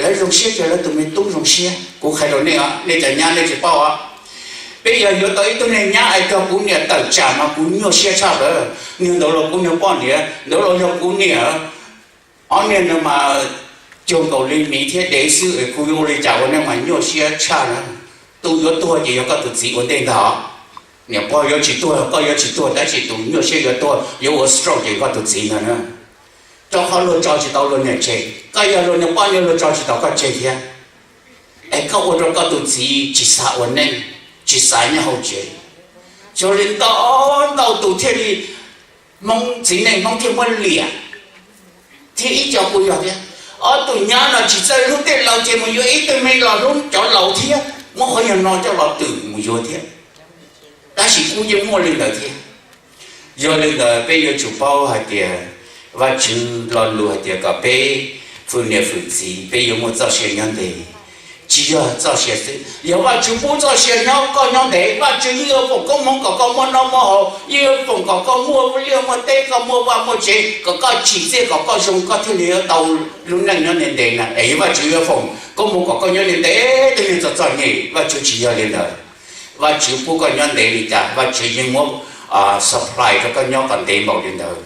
lawv zoo siab ces lawv tus me tub zoo siab. Kuv qhia rau nej os, nej cov nyab nej tsis paub os. Peb yog yuav tau ib tug niag nyab es yog kuv niam tawm tsam mas kuv nyuaj siab tshaj lawm. Niag ntawd los kuv niag poj niam, ntawd los yog kuv niam. Ob niag no mas cuag nkaus li miv thiab dev xwb es kuv yuav ua li cas ua neej mas nyuaj siab tshaj na. Tus yuav tuag ces yog koj tus txiv ua ntej ntag. Niam pog yuav tsis tuag, koj yuav tsis tuag, tab sis tus nyuaj siab yuav tuag yuav ua stroke ces koj tus txiv ntag na. Rau qhov luag tso tsis tau luag niam tseg, koj yog luag niag poj niam luag tso tsis tau koj tseg thiab. Es koj ua rau koj tus txiv tsis xav ua neej, tsis xav nyob hauv tsev. Xyov li ntau ntau tus thiaj li, Hmoob txiv neej Hmoob thiaj muab liam. Thiab ib co kuj yog thiab, ob tug nyab no tsis txawj hlub tej laus ces mus yuav ib tug me los hlub cov laus thiab, muab qhov yog no coj los twm mus yuav thiab. Tab sis kuj yeej muaj li ntawd thiab. Yog li ntawd peb yuav tsum paub hais tias Vajtswv lo lus hais tias kom peb fwm niam fwm txiv peb yuav muaj txoj sia nyob ntev. Tsis yog txoj sia xwb, yog Vajtswv pub txoj sia nyob koj nyob ntev, Vajtswv yeej yuav foom koob hmoov kom koj muaj noj muaj haus, yeej yuav foom kom koj muaj liaj muaj teb, koj muaj vaj muaj tsev, kom koj tsim txiaj kom koj zoo koj thiaj li yuav tau lub neej nyob ntev ntev na. Es Vajtswv yuav foom koob hmoov kom koj nyob ntev ntev, tej niag txom txom nyem. Vajtswv tsis yog li ntawd. Vajtswv pub koj nyob ntev li cas Vajtswv yeej muab supply rau koj nyob kom ntev npaum li ntawd.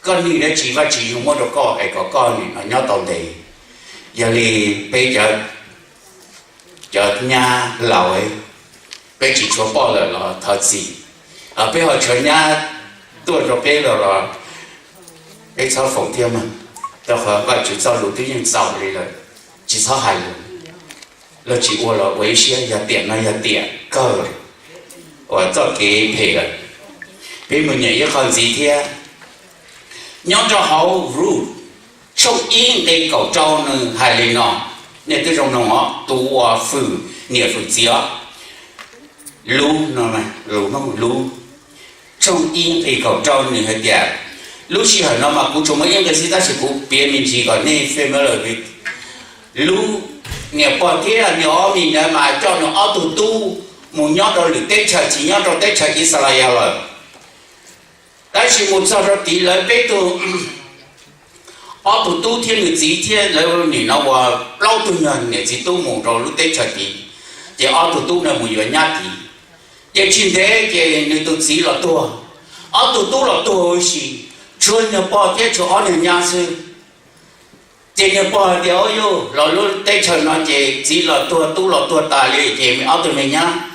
Koj nim dab tsi Vajtswv yeej muab rau koj es kom koj nim no nyob tau ntev. Yog li peb cov nyab laus, peb tsis tshuav poj lawm los thov txim, peb ho tshuav nyab tuaj rau peb lawm los peb txhob foom thiab mas, rau qhov Vajtswv txoj lus twb yeej txaus li lawm, tsis txhob hais lus. Luag tsis ua los ua ib siab, yog tiam no yog tiam kawg uas txoj kev phem lawm. Peb mus nyeem ib qho ntxiv thiab. Nyob rau hauv Lukas tshooj ib nqe kaum rau nws hais li no, nej twb zoo mloog os, tus uas fwm niam fwm txiv os. Lukas, Lukas tshooj ib nqe kaum rau nws hais tias, lub sij hawm no mas kuv tsuas muaj ib nqe xwb tab sis kuv piav me ntsis kom nej familiar. Lukas niam pog thiab nws ob mis ntawd mas coj nws ob tug tub mus nyob rau lwm teb chaws tsis nyob rau teb chaws Yixalayees lawm. Tab sis mus txog rau tid lawv peb tug, ob tug tub thiab nws txiv thiab lawv nim no uas plaub tug yog niam txiv tub mus rau lub teb chaws tid, ces ob tug tub no mus yuav nyab tid. Ces tsis ntev ces nws tus txiv los tuag, ob tug tub los tuag huv si, tshuav niag pog thiab tshuav ob niag nyab xwb. Ces niag pog hais tias, Au yog los lub teb chaws no ces txiv los tuag tub los tuag tas li ces ob tug me nyab,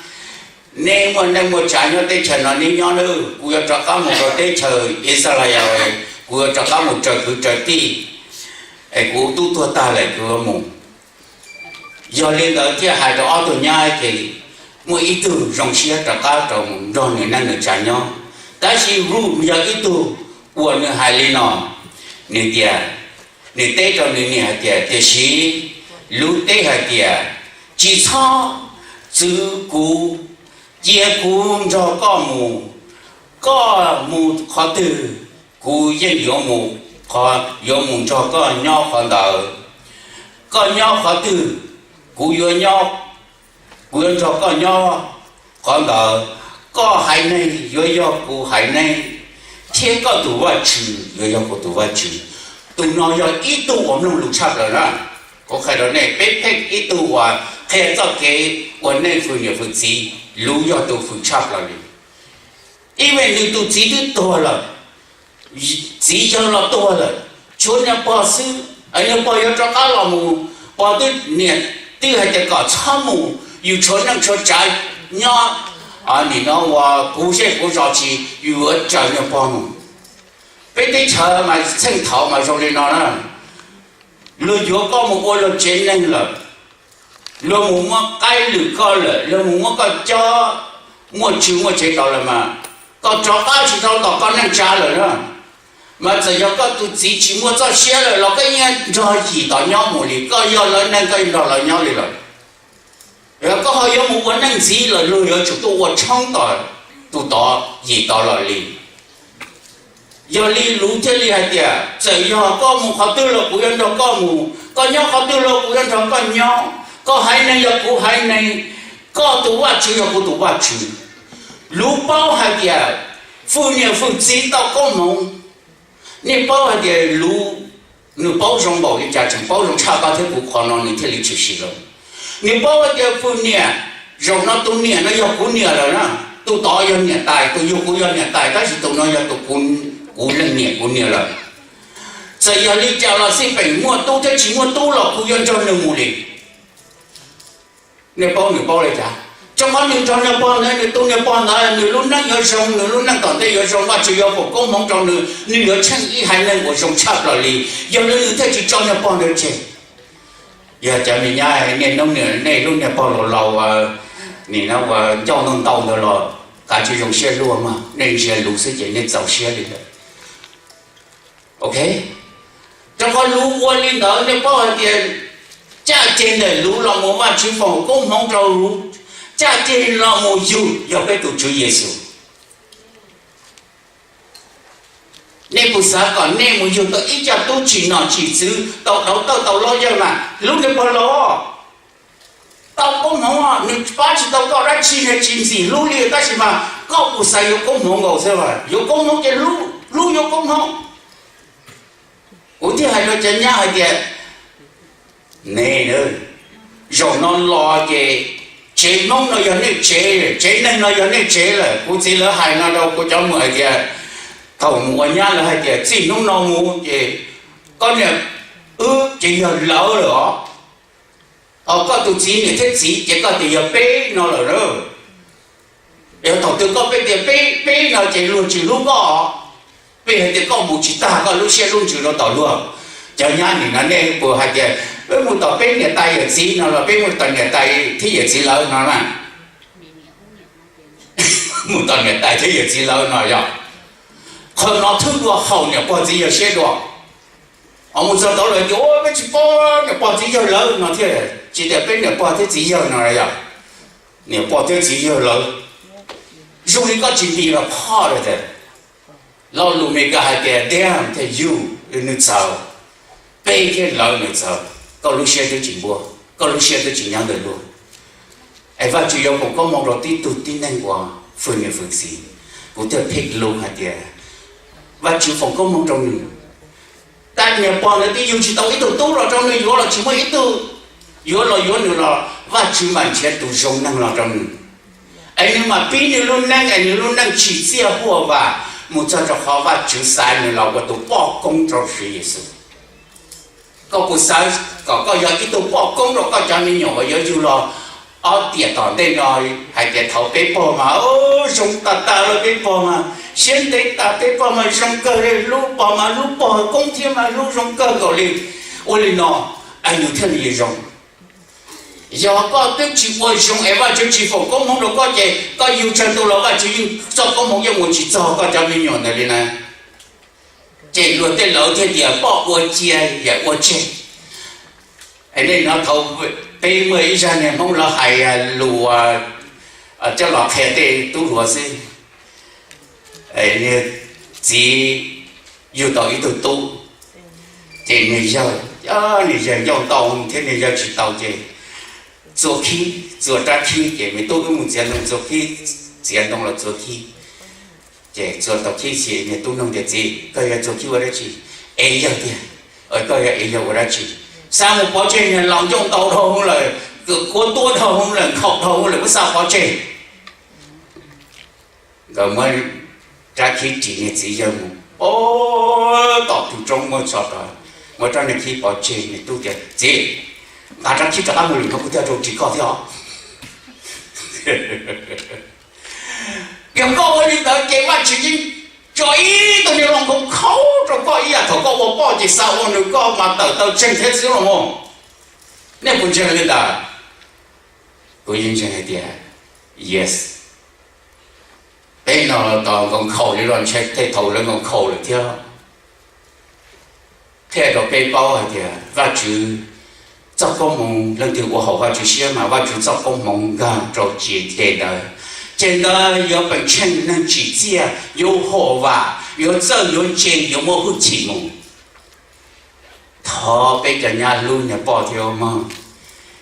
neb muaj neej muaj tsav nyob teb chaws no neb nyob nawb, kuv yuav rov qab mus rau teb chaws Ixalayees, kuv yuav rov qab mus raws kwv raws tij, es kuv tub tuag tag lawm kuv yuav mus. Yog li ntawd thiaj hais rau ob tug nyab ces muaj ib tug zoo siab rov qab rau mus nrog nws neej nws tsav nyob, tab sis Ruth yog ib tug uas nws hais li no, nws tias, nws teb rau nws niam hais tias, Tiam sis lub teb hais tias, tsis txhob txwv kuv, cia kuv nrog koj mus, koj mus qhov twg, kuv yeej yuav mus, yuav mus nrog koj nyob qhov ntawd. Koj nyob qhov twg, kuv yuav nyob, kuv yuav nrog koj nyob qhov ntawd. Koj haiv neeg yuav yog kuv haiv neeg, thiab koj tus Vajtswv yuav yog kuv tus Vajtswv. Tus no yog ib tug uas mloog lus tshaj plaws na. Kuv qhia rau nej, peb pheej ib tug uas qhia txoj kev ua neej hwm niam hwm txiv, lus yog tus hwm tshaj plaws li. Ib vim nws tus txiv twb tuag lawm, txiv yawg los tuag lawm, tshuav niag pog xwb, niag pog yuav rov qab los mus, pog twb niam twb hais tias kom txhob mus, yus tshuav neej tshuav tsav nyob, nim no uas kuv zej kuv zos tsis, yus yuav raws niag pog mus. Peb teb chaws mas txheej thaud mas zoo li no na, luag yuav koj mus ua luag tsev neeg lawm, luag mus muab qaib lwm koj lawm, luag mus muab koj cob, muaj tswv muaj tsev tau lawm mas, koj rov qab tsis tau tom koj neej tsa lawm na. Mas txawm yog koj tus txiv tsis muaj txoj siab lawm los koj yeej nrog yim tom nyob mus li, koj yog lawv neeg koj yeej nrog lawv nyob li lawm. Yog koj ho yuav mus ua neej ntxiv los luag yuav tsum tuaj ua tshoob tom tus tod yim tod lawm li. Yog li lus thiaj li hais tias txawm yog koj mus qhov twg los kuv yuav nrog koj mus, koj nyob qhov twg los kuv yuav nrog koj nyob, koj haiv neeg yog kuv haiv neeg, koj tus Vajtswv yog kuv tus Vajtswv. Lus paub hais tias hwm niam hwm txiv tau koob hmoov. Nej paub hais tias lus, nws paub zoo npaum li cas, tseem paub zoo tshaj koj thiab kuv qhov no nws thiaj li tshwm sim lawm. Nws paub hais tias hwm niam, zaum no tus niam no yog kuv niam lawm na, tus tod yog niam tais, tus yug kuv yog niam tais, tab sis tus no yog tus kuv, kuv leej niam kuv niam lawm. Txawm yog li cas los xij peem muaj tub thiab tsis muaj tub los kuv yuav nrog nws mus li. Nej paub nws paub li cas? Rau qhov nws nrog niag pog ntawd, nws tu niag pog ntawd, nws lub neej yuav zoo, nws lub neej tom ntej yuav zoo, Vajtswv yuav foom koob hmoov rau nws, nws yuav tsheej ib haiv neeg uas zoo tshaj plaws li. Yog li nws thiaj tsis tso niag pog ntawd tseg. Yog cov me nyab, nej hnub no nej lub niag pog laus laus, nim no uas ncauj ntau ntau ntawd los kav tsij zoo siab luag mog, nej ntsia lus xwb ces nej txaus siab li lawm. Ok, rau qhov lus ua li ntawd nej paub hais tias caj ceg ntawm lus los mus Vajtswv foom koob hmoov rau lus, caj ceg los mus yug yog peb tus Tswv Yexus. Nej puas xav kom nej mus yug tau ib co tub tsim nom tsim txwv tau dauv tawj tau lob yawg mas lub niag pog laus tau koob hmoov, nws pab tsis tau koj dab tsi, nws tsis ntxim hlub li, tab sis mas koj puas xav yuav koob hmoov nkaus xwb, yuav koob hmoov ces hlub, hlub yuav koob hmoov. Kuv thiaj hais rau cov nyab hais tias, ne, zaum no los ces tsev Hmoob no yog nej tsev, tsev neeg no yog nej tsev lawm. Kuv txiv lawv hais no rau kuv cov muam hais tias, thaum mus ua nyab lawv hais tias txij hnub no mus ces koj niam wb ces yog lawv lawm os. Ho koj tus txiv niam thiab txiv ces koj tias yog peb no lawm na. Yog thaum twg koj peb tias peb, peb no ces luag tsis hlub koj, peb hais tias koj mus tsis tag koj lub siab lub ntsws rau tom luag. Cov nyab nim no nej puas hais tias peb mus tom peb niam tais yawm txiv no los peb mus tom niam tais thiab yawm txiv lawv no na? Mus tom niam tais thiab yawm txiv lawv no yog, qhov no thwb dua haum niam pog txiv yawg siab dua. Ho mus txog tod lawv tias peb tsis paub niam pog txiv yawg lawv no thiab, tsis tias peb niam pog thiab txiv yawg no yog, niam pog thiab txiv yawg lawv. Zoo li koj tsis nti los phoj lawm tias, lo lus Meskas hais tias them thiab you, nws txawv, peb thiab lawv nws txawv, koj lub siab twb tsis npuab, koj lub siab twb tsis nyob ntawm luag. Es Vajtswv yuav foom koob hmoov rau tib tug tib neeg uas hwm niam hwm txiv. Kuv thiaj pick lus hais tias Vajtswv foom koob hmoov rau nws. Tab niag pog ntawd twb yug tsis tau ib tug tub los rau nws yuav los tsis muaj ib tug yuav los yuav nws los Vajtswv mam nrhiav tus zoo neeg los rau nws. Es nws mam pib nws lub neej es nws lub neej tsim txiaj huaj vam mus txog rau qhov Vajtswv xaiv nws los ua tus poj koob rau Tswv Yexus. Koj puas xav kom koj yog ib tug poj koob rau koj cov me nyuam uas yuav yug los ob tiam tom ntej no, hais tias thaum peb pog mas zoo tas tas lawm, peb pog mas siab ntev tas, peb pog mas zoo kawg li, hlub pog mas hlub pog koob thiab mas hlub zoo kawg nkaus li. Ua li no es nws thiaj li zoo. Yog koj twb tsis ua zoo es Vajtswv tsis foom koob hmoov rau koj ces koj yug tsawg tus los Vajtswv yeej txoj koob hmoov yeej mus tsis txog koj cov me nyuam ntawd li na. Ces luag tej laus thiaj tias poj ua cia yawm ua tseg. Nej hnov thaum peb muaj ib zaj niag Hmoob lawv hais lus coj los qhia tej tub hluas xwb. Niag txiv yug tau ib tug tub, ces niag yawg, niag yawg ncauj ntau thiab niag yawg tsis tau ces txua khib, txua rab khib ces me tub wb mus txiav ntoo txua khib, txiav ntoo los txua khib. Ces txua tau khib xwb niag tub nug tias txiv, koj yuav txua khib ua dab tsi? Ev yawg tiag. Koj yuav ev yawg ua dab tsi? Xa mus pov tseg, niag laus ncauj ntau dhau hwv lawm, kuv tuab dhau hwv lawm, nkhaus dhau hwv lawm, muab xa pov tseg. Nkawd muab rab khib ris niag txiv yawg mus pov tom tug roob muab tso, muab rab niag khib pov tseg. Niag tub tias txiv, nqa rab khib rov qab mus lwm hnub kuv thiaj rau ris koj thiab os. Yog koj ua li ntawd ces Vajtswv yeej tso ib tug niag hluas nkauj khaub rau koj ib yam thaum koj ua poj ces xa ua nws, koj mas tawm taw tseeg thiab xwb los mas. Nej puas ntseeg li ntawd? Kuv yeej ntseeg hais tias yes. Peb no tos nkaus nkhaus li los ntshe tej thaum lawv nkaus nkhaus lawm thiab. Qhia rau peb paub hais tias Vajtswv txoj koob hmoov, leej twg ua haum Vajtswv siab mas Vajtswv txoj koob hmoov nkag rau cia ceg ntawd. Ceg ntawd yuav peem tsheej neeg tsim txiaj, yuav huam vam, yuav txawj yuav ntse, yuav muaj hwj chim mus. Thov peb cov nyab hlub niag poj thiab mog.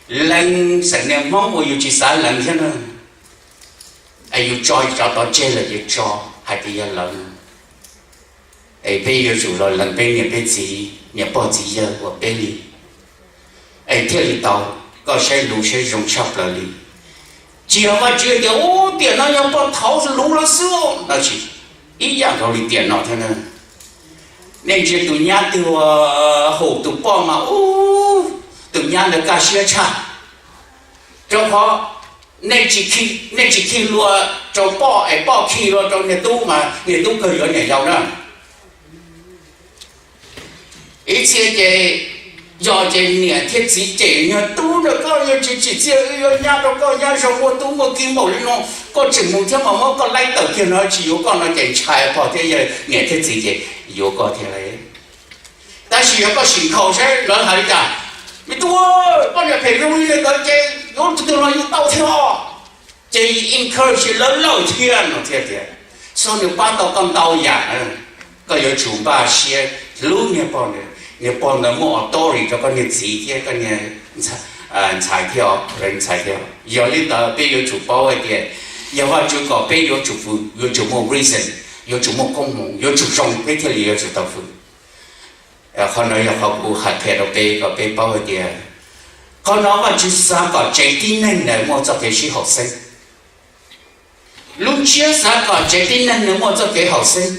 Leej xeem niag Hmoob uas yus tsis xav lees thiab na, es yus tso cov tod tseg lawm ces tso hais tias yog lawv. Es peb yuav tsum los lees peb niam peb txiv, niam pog txiv yawg uas peb li, es thiaj li tau, koj saib luv saib zoo tshaj plaws li. Tsis yog Vajtswv tias ub tiam no yog pog thaud luv lawm xwb no, tsis ib yam nkaus li tiam no thiab na. Nej ntsia tus nyab twg ua haum tus poj mas ub, tus nyab ntawd kaj siab tshaj, rau qhov nej tsis khi luag rau poj es poj khi luag rau niag tub mas niag tub kawg yuav niam yau na. Ib txhia ces yog ces niam thiab txiv cem, niag tub ntawm koj yuav tsis tsim txiaj, yuav nyab rau koj nyab zoo, muaj tub muaj ki npaum li no, koj tseem mus thiab mas muab koj laib tawm kiag no tsis yuav koj no ces ntshai pog thiab yawg niam thiab txiv ces yuav koj thiab. Tab sis yog koj sim nkhaus saib lawv hais li cas, me tub, poj niam phem zoo li ntawd ces yuav tus twg los yuav tau thiab os. Ces encourage lawv lawm thiab no thiab tias, xyov nws pab tau koj ntau yam. Koj yuav tsum npaj siab hlub niag pog ntawd, niag pog ntawd muaj authority rau koj niag txiv thiab koj niag ntxhais thiab, ntxhais thiab. Yog li ntawd peb yuav tsum paub hais tias yog Vajtswv kom peb yuav tsum, yuav tsum muaj reason, yuav tsum muaj koob hmoov, yuav tsum zoo peb thiaj li yuav tsum tau fwm. Qhov no yog qhov kuv hais qhia rau peb kom peb paub hais tias qhov no Vajtswv xav kom tsev tib neeg ntawd muaj txoj kev sib haum xeeb. Lub ntsiab xav kom tsev tib neeg ntawd muaj txoj kev haum xeeb,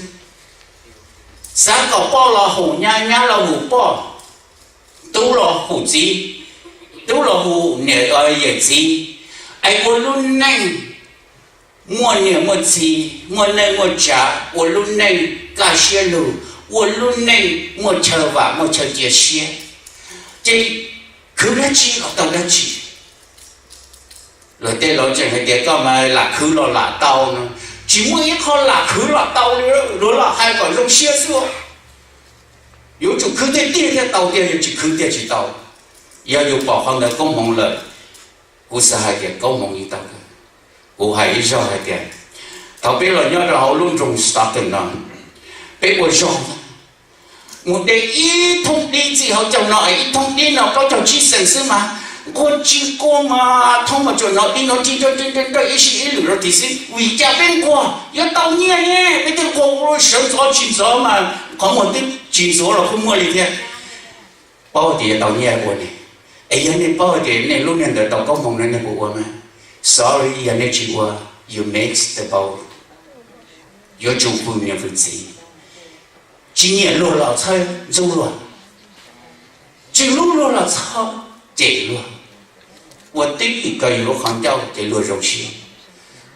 xav kom poj los haum nyab, nyab los haum poj, tub los haum txiv, tub los haum niam yawm txiv, es ua lub neej muaj niam muaj txiv, muaj neej muaj tsav, ua lub neej kaj siab lug, ua lub neej muaj chaw vam muaj chaw cia siab. Ces khwv dab tsi los tau dab tsi. Luag tej laus tseem hais tias koj mas lam khwv los lam tau no, tsis muaj ib qho lam khwv los tau li, luag lam hais kom zoo siab xwb. Yuav tsum khwv tiag tiag thiaj tau tiag, yuav tsis khwv tiag tsis tau. Yog yus pom qhov ntawd koob hmoov lawm, kuv xav hais tias koob hmoov yeej tau. Kuv hais ib zaug hais tias thaum peb los nyob rau hauv lub nroog Stockton no, peb ua zog mus de ib thooj dib txij hauv caug no es ib thooj dib no plaub caug tsib xees xwb mas, Nquag tsis nquag mas thoob mas tsuas hnov dib hnov dig nrawj ib sij ib lwm rau tim xwb. Vim cas peb nquag yuav tau nyiaj ne? Peb thiaj nquag ua sawv ntxov tsis ntxov mas qhov muag twb tsis ntxuav los kuj muaj li thiab. Paub tias yuav tau nyiaj ua ne, es yog nej paub tias nej lub neej ntawd tau koob hmoov no nej puas ua mas? Sorry, yog nej tsis ua, you miss the boat. Yuav tsum fwm niam fwm txiv. Tsis nyiam luag los txhawb ntxub luag, tsis hlub luag los txhob cem luag, ua tib kawg yus lub qhov ncauj ces luag zoo siab.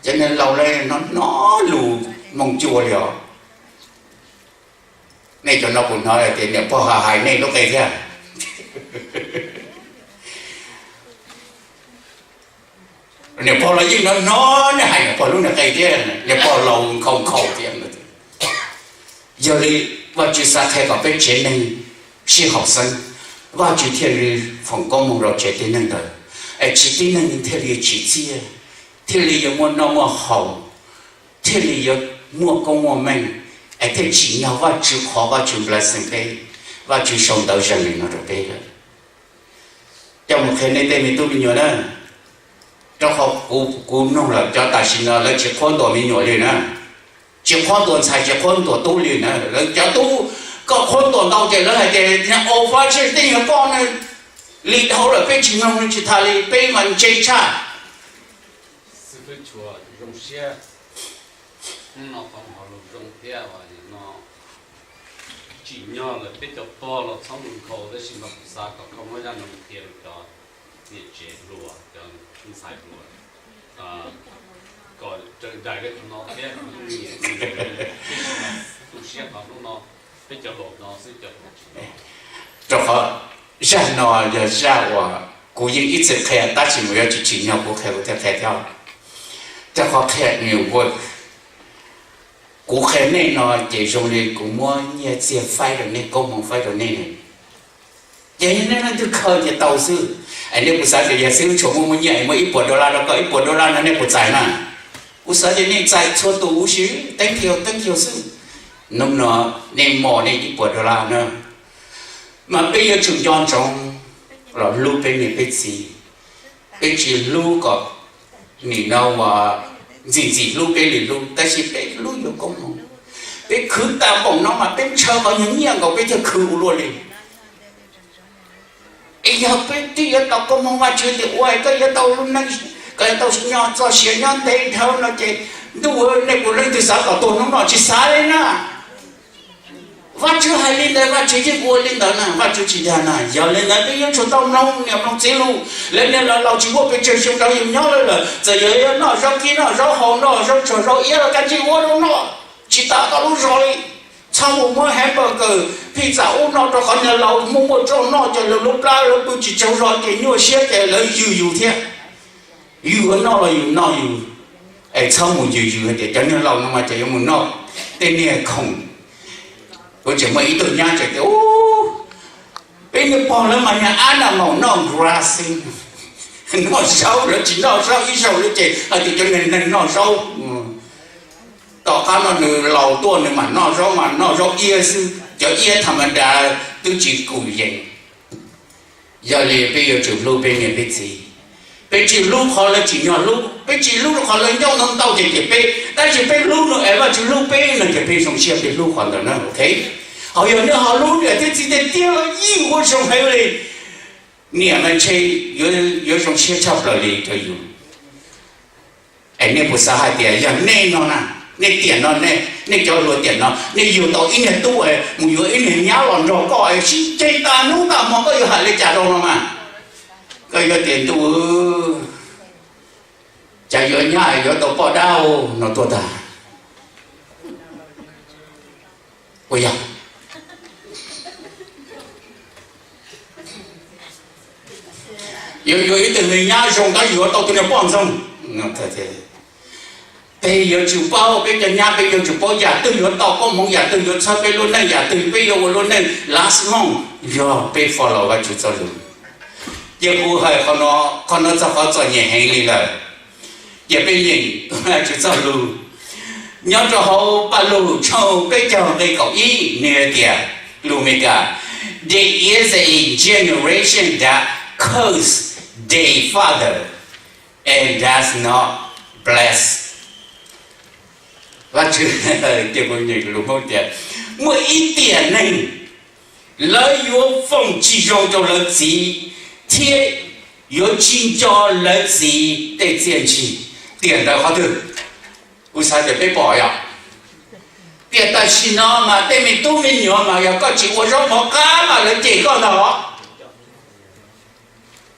Cov neeg laus lawv hnov hnov lus Hmoob Cua li os. Nej cov no kuv hnov tias niam pog hais nej lub qe thiab. Niam pog los yeej hnov hnov nej hais niam pog lub niag qe thiab, niam pog laus nkhaus nkhaus thiab. Yog li Vajtswv xav qhia kom peb tsev neeg sib haum xeeb, Vajtswv thiaj li foom koob hmoov rau tsev tib neeg ntawd, es tsev tib neeg thiaj li tsim txiaj, thiaj li yuav muaj noj muaj haus, thiaj li yuav muaj koob muaj meej, es thiaj tsim nyog Vajtswv qhov Vajtswv blessing peb, Vajtswv sau ntawv zees li no rau peb lawm. Coj mus qhia nej tej me tub me nyuam na, rau qhov kuv mloog lawm cov tam sim no lawv tsis qhuab ntuas me nyuam li na, tsis qhuab ntuas ntxhais tsis qhuab ntuas tub li na. Lawv cov tub koj qhuab ntuas ntau ces lawv hais tias niag au fab tseg tej nyuag koj ne, li dhau lawm peb tsis mloog li tsis tas li peb mas ntse tshaj. Xib fwb Tshua, zoo siab hnub no tau mloog lus zoo thiab no. Tsim nyog lawm peb cov pog los txhob mus nkhaus, tab sis mas kuv xav kom koj muab zaj no qhia rau cov niam tsev hluas, cov ntxhais hluas, kom raws daim li qhov no thiab, tab sis mas tu siab qhov hnub no peb cov laus no xwb, cov hluas tsis. Rau qhov zaj no yog zaj uas kuv yeej ib txwm qhia tab sis mas yuav tsis tsim nyog kuv qhia kuv thiaj qhia thiab. Rau qhov qhia nws ua, kuv qhia nej no ces zoo li kuv muab nyiaj txiag faib rau nej, koob hmoov faib rau nej. Ces yog nej leej twg khaws ces tau xwb. Es nej puas xav tias yog xib hwb Tshua muab muab nyiaj es muab ib puas dollar rau koj, ib puas dollar no nej puas txais na? Kuv xav tias nej txais txhua tus huv si, thank you, thank you xwb. Hnub no nej muaj nej ib puas dollar na, mas peb yuav tsum nco ntsoov los hlub peb niam peb txiv. Peb tsis hlub kom nim no uas ntxim ntxim hlub peb li hlub, tab sis peb hlub yuav koob hmoov. Peb khwv tas npaum no mas peb ntshaw qhov nyuag nyiaj nkaus peb thiaj khwv ua luaj li. Es yog peb twb yuav tau koob hmoov Vajtswv tias ua koj yuav tau lub neej, koj yuav tau nyob txoj sia nyob ntev dhawv no ces ntuj, nej puas leej twg xav kom tuag hnub no? Tsis xav li na. Vajtswv hais li ntawd Vajtswv yeej ua li ntawd na, Vajtswv tsis dag na. Yog li ntawd peb yuav tsum tau mloog niam mloog txiv lus. Lawv niag laus laus tsis muaj pes tsawg xyoo rau yus nyob lawm lawm, txawm yog yuav noj zaub kib noj zaub hau noj zaub tsuag zaub iab los kav tsij ua rau noj, tsis tas koj lub zog li. Txhob mus muab hamburger, pizza ub no rau qhov niag laus muaj muaj txuj noj ces lawv lub plab lawv pw tsis tsaug zog ces nyuaj siab ces lawv yws yus thiab. Yus yuav noj los yus noj yus, es txhob mus yws yus hais tias cov niag laus no mas ces yuav mus noj tej niag khoom. Kuv tseem muaj ib tug nyab tseem tias, peb niag pog lawv mas niag animal noj grass xwb, noj zaub, lawv tsis noj zaub ib zaug li ces hais tias cov niag neeg noj zaub. Tom qab no nws laus tuaj nws mam noj zaub mas noj zaub iab xwb, cov iab tham ma das twb tsis kum yees. Yog li peb yuav tsum hlub peb niam peb txiv. Peb tsis hlub qhov lawv tsim nyog hlub, peb tsis hlub qhov lawv ncauj ntau ntau ces cem peb, tab sis peb hlub no es Vajtswv hlub peb no ces peb zoo siab peb hlub qhov ntawd na, ok? Ho yog nej ho hlub niam thiab txiv tiag tiag los yeej ua zoo heev li. Niam mas ntshe yuav zoo siab tshaj plaws li rau yus. Es nej puas xav hais tias yog nej no na, nej tiam no, nej cov hluas tiam no nej yug tau ib niag tub es mus yuav ib niag nyab los nrog koj es sib ceg tag hnub tag hmo koj yuav hais li cas rau no mas? Koj yuav tias ntuj, cas yuav nyab yuav tau poj dab no tuaj tag. Puas yog? Yuav yuav ib tug me nyab zoo tab yuav tau tus niag poj ntxoog. Peb yuav tsum paub, peb cov nyab peb yuav tsum paub yam twg yuav tau koob hmoov, yam twg yuav txhawb peb lub neej, yam twg peb yuav ua lub neej last long, yog peb follow Vajtswv txoj lus. Ces kuv hais qhov no txog qhov txom nyem heev li lawm. Ces peb nyeem Vajtswv txoj lus nyob rau hauv Paj Lug tshooj peb caug nqe kaum ib, nws hais tias, lus Meskas, there is a generation that causes They father and does not bless. Vajtswv, ces kuv nyeem lus Hmoob tias, muaj ib tiam neeg lawv yuav foom tsis zoo rau lawv txiv thiab yuav tsis nco lawv txiv tej txiaj ntsig. Tiam ntawd qhov twg? Kuv xav tias peb pom yog tias tam sim no mas tej me tub me nyuam mas yog koj tsis ua zaub mov qab mas lawv cem koj ntag.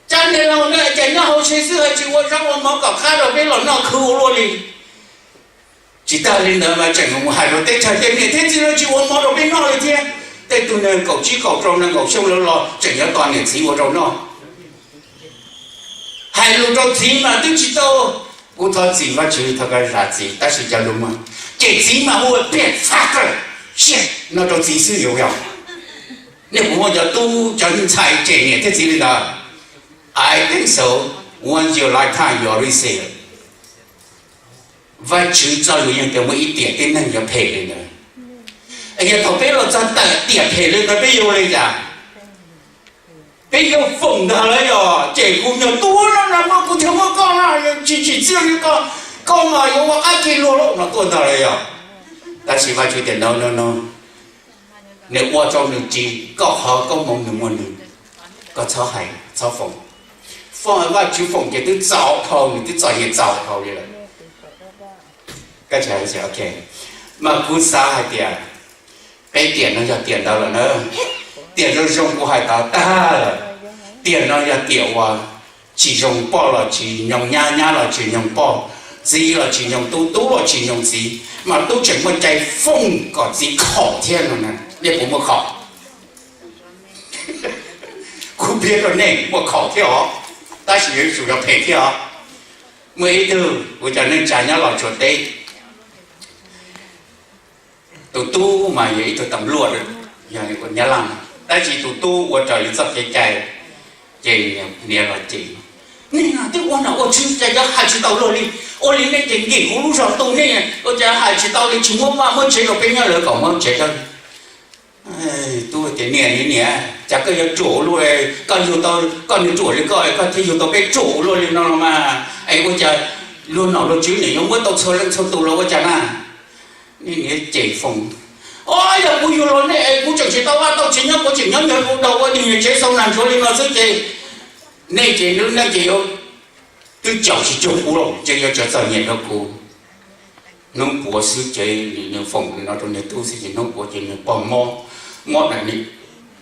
Cov niam laus na, cas nyob hauv tsev xwb ho tsis ua zaub ua mov kom qab rau peb los noj khwv ua luaj li. Tsis tas li ntawd mas tseem mus hais rau teb chaws tias niam thiab txiv lawv tsis ua mov rau peb noj li thiab. Tej tug neeg kaum tsib kaum rau nees nkaum xyoo lawm los tseem yuav tos niam txiv ua rau noj. Hais lus rau txiv mas twb tsis tau. Kuv thov txim Vajtswv, thov koj zam txim, tab sis cov lus mas cem txiv mas hu ua piam txha kawg, siab no rau txiv xwb yuav yog. Nej puas muaj cov tub cov ntxhais cem niam thiab txiv li ntawd? I think so. Once your lifetime you already see it. Vajtswv txoj lus yeej tias muaj ib tiam tib neeg yuav phem li ntawd. Yog thaum peb los txog tawm tiam phem li ntawd peb yuav ua li cas? Peb yuav foom ntag lawm yog cem kuv nyuag tub no na, muab kuv thiaj muab koj no, tsis tsim txiaj li koj, koj mas yuav ua qab ceg luag lawm no tuaj ntag lawm yog. Tab sis Vajtswv tias no no no, nws ua rau nws ris koj qhov koob hmoov nws muaj nws, koj txhob hais txhob foom. Foom, Vajtswv foom ces twb txaus dhau, nws twb txom nyem txaus dhau li lawm. Mas kuv xav hais tias peb tiam no yog tiam ntawd lawm na. Tiam zoo zoo kuv hais tau tag lawm. Tiam no yog tiam uas tsis zoo poj los tsis nyoog nyab, nyab los tsis nyoog poj, txiv los tsis nyoog tub, tub los tsis nyoog txiv, mas tub tseem muaj cai foom kom txiv khaum thiab no. Nej puas muaj khaum? Kuv piav rau nej muaj khaum thiab os, tab sis yuav tsum yog phem thiab os. Muaj ib tug ua cov neej tsa nyob Los Tsuas teb, tus tub mas yog ib tug tam luaj, yog Nyab Laj, tab sis tus tub ua raws li txoj kev cai, ces niam los ces, nej twb ua nom ua tswv cas yuav hais tsis tau luag li, ua li nej ces nkim kuv lub zog tu nej, ua cas hais tsis tau li, tsis muab vaj muab tsev rau peb nyob lawv kom muab tsev dawb. Tub tias niam, niam, cas koj yuav ruam ua luaj, koj yug tau, koj niag ruam li koj koj thiaj yug tau peb ruam ua luaj li no los mas es ua cas luag nom luag tswv niam yuav muab tau txhua leej txhua tus los ua cas na? Nej niam ces foom, o, yog kuv yug los nej es kuv tseem tsis tau vaj tau tsev nyob, kuv tseem nyob nyob kuv daus ua niag niam tsev xau nag ntsuav li no xwb ces nej ces lub neej ces yuav twb caum tsis cuag kuv lawm ces yuav tsis txom nyem rau kuv. Hnub puav xwb ces nws foom li no rau nws tub xwb ces hnub puav ces nws pog mob, mob na,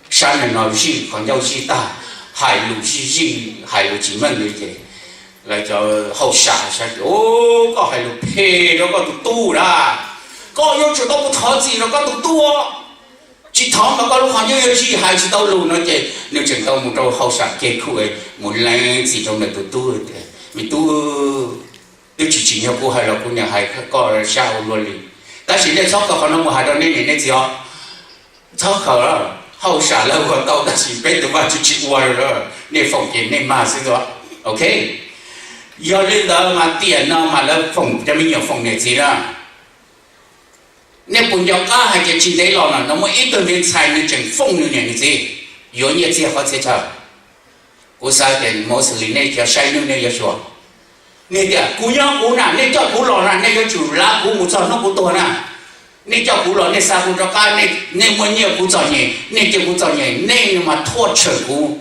sab neeg no zij qhov ncauj zij tag, hais lus zij zij hais lus tsis meej li ces lawv cov hauj sam saib tias, koj hais lus phem rau koj tus tub na, koj yuav tsum tau mus thov txim rau koj tus tub, tsis thov mas koj lub qhov ncauj yuav zij hais tsis tau lus no ces nws tseem tau mus rau hauj sam kev khuj mus lees txim rau ntawm tus tub tias, me tub, twb tsis tsim nyog kuv hais los kuv niam hais koj sab ua luaj li. Tab sis nej txhob khaws qhov no mus hais rau nej niam nej txiv os. Txhob khaws, hauj sam lawv ua tau tab sis peb tus vaj tsis tsis ua li, nej foom ces nej mag xwb os. Ok, yog li ntawd mas tiam no mas lawv foom cov me nyuam foom niam txiv na. Nej puas nco qab hais tias tsis ntev los no no muaj ib tug me ntxhais nws tseem foom nws niam nws txiv, yuav nyiaj txiag qhov txhia chaw. Kuv xav tias mostly nej cov saib news nej yuav xyuas. Nej tias kuv nyob kuv na, nej coj kuv los na, nej yuav tsum lav kuv mus txog hnub kuv tuag na. Nej coj kuv los nej xa kuv rov qab, nej muaj nyiaj kuv txom nyem, nej cia kuv txom nyem, nej mas torture kuv.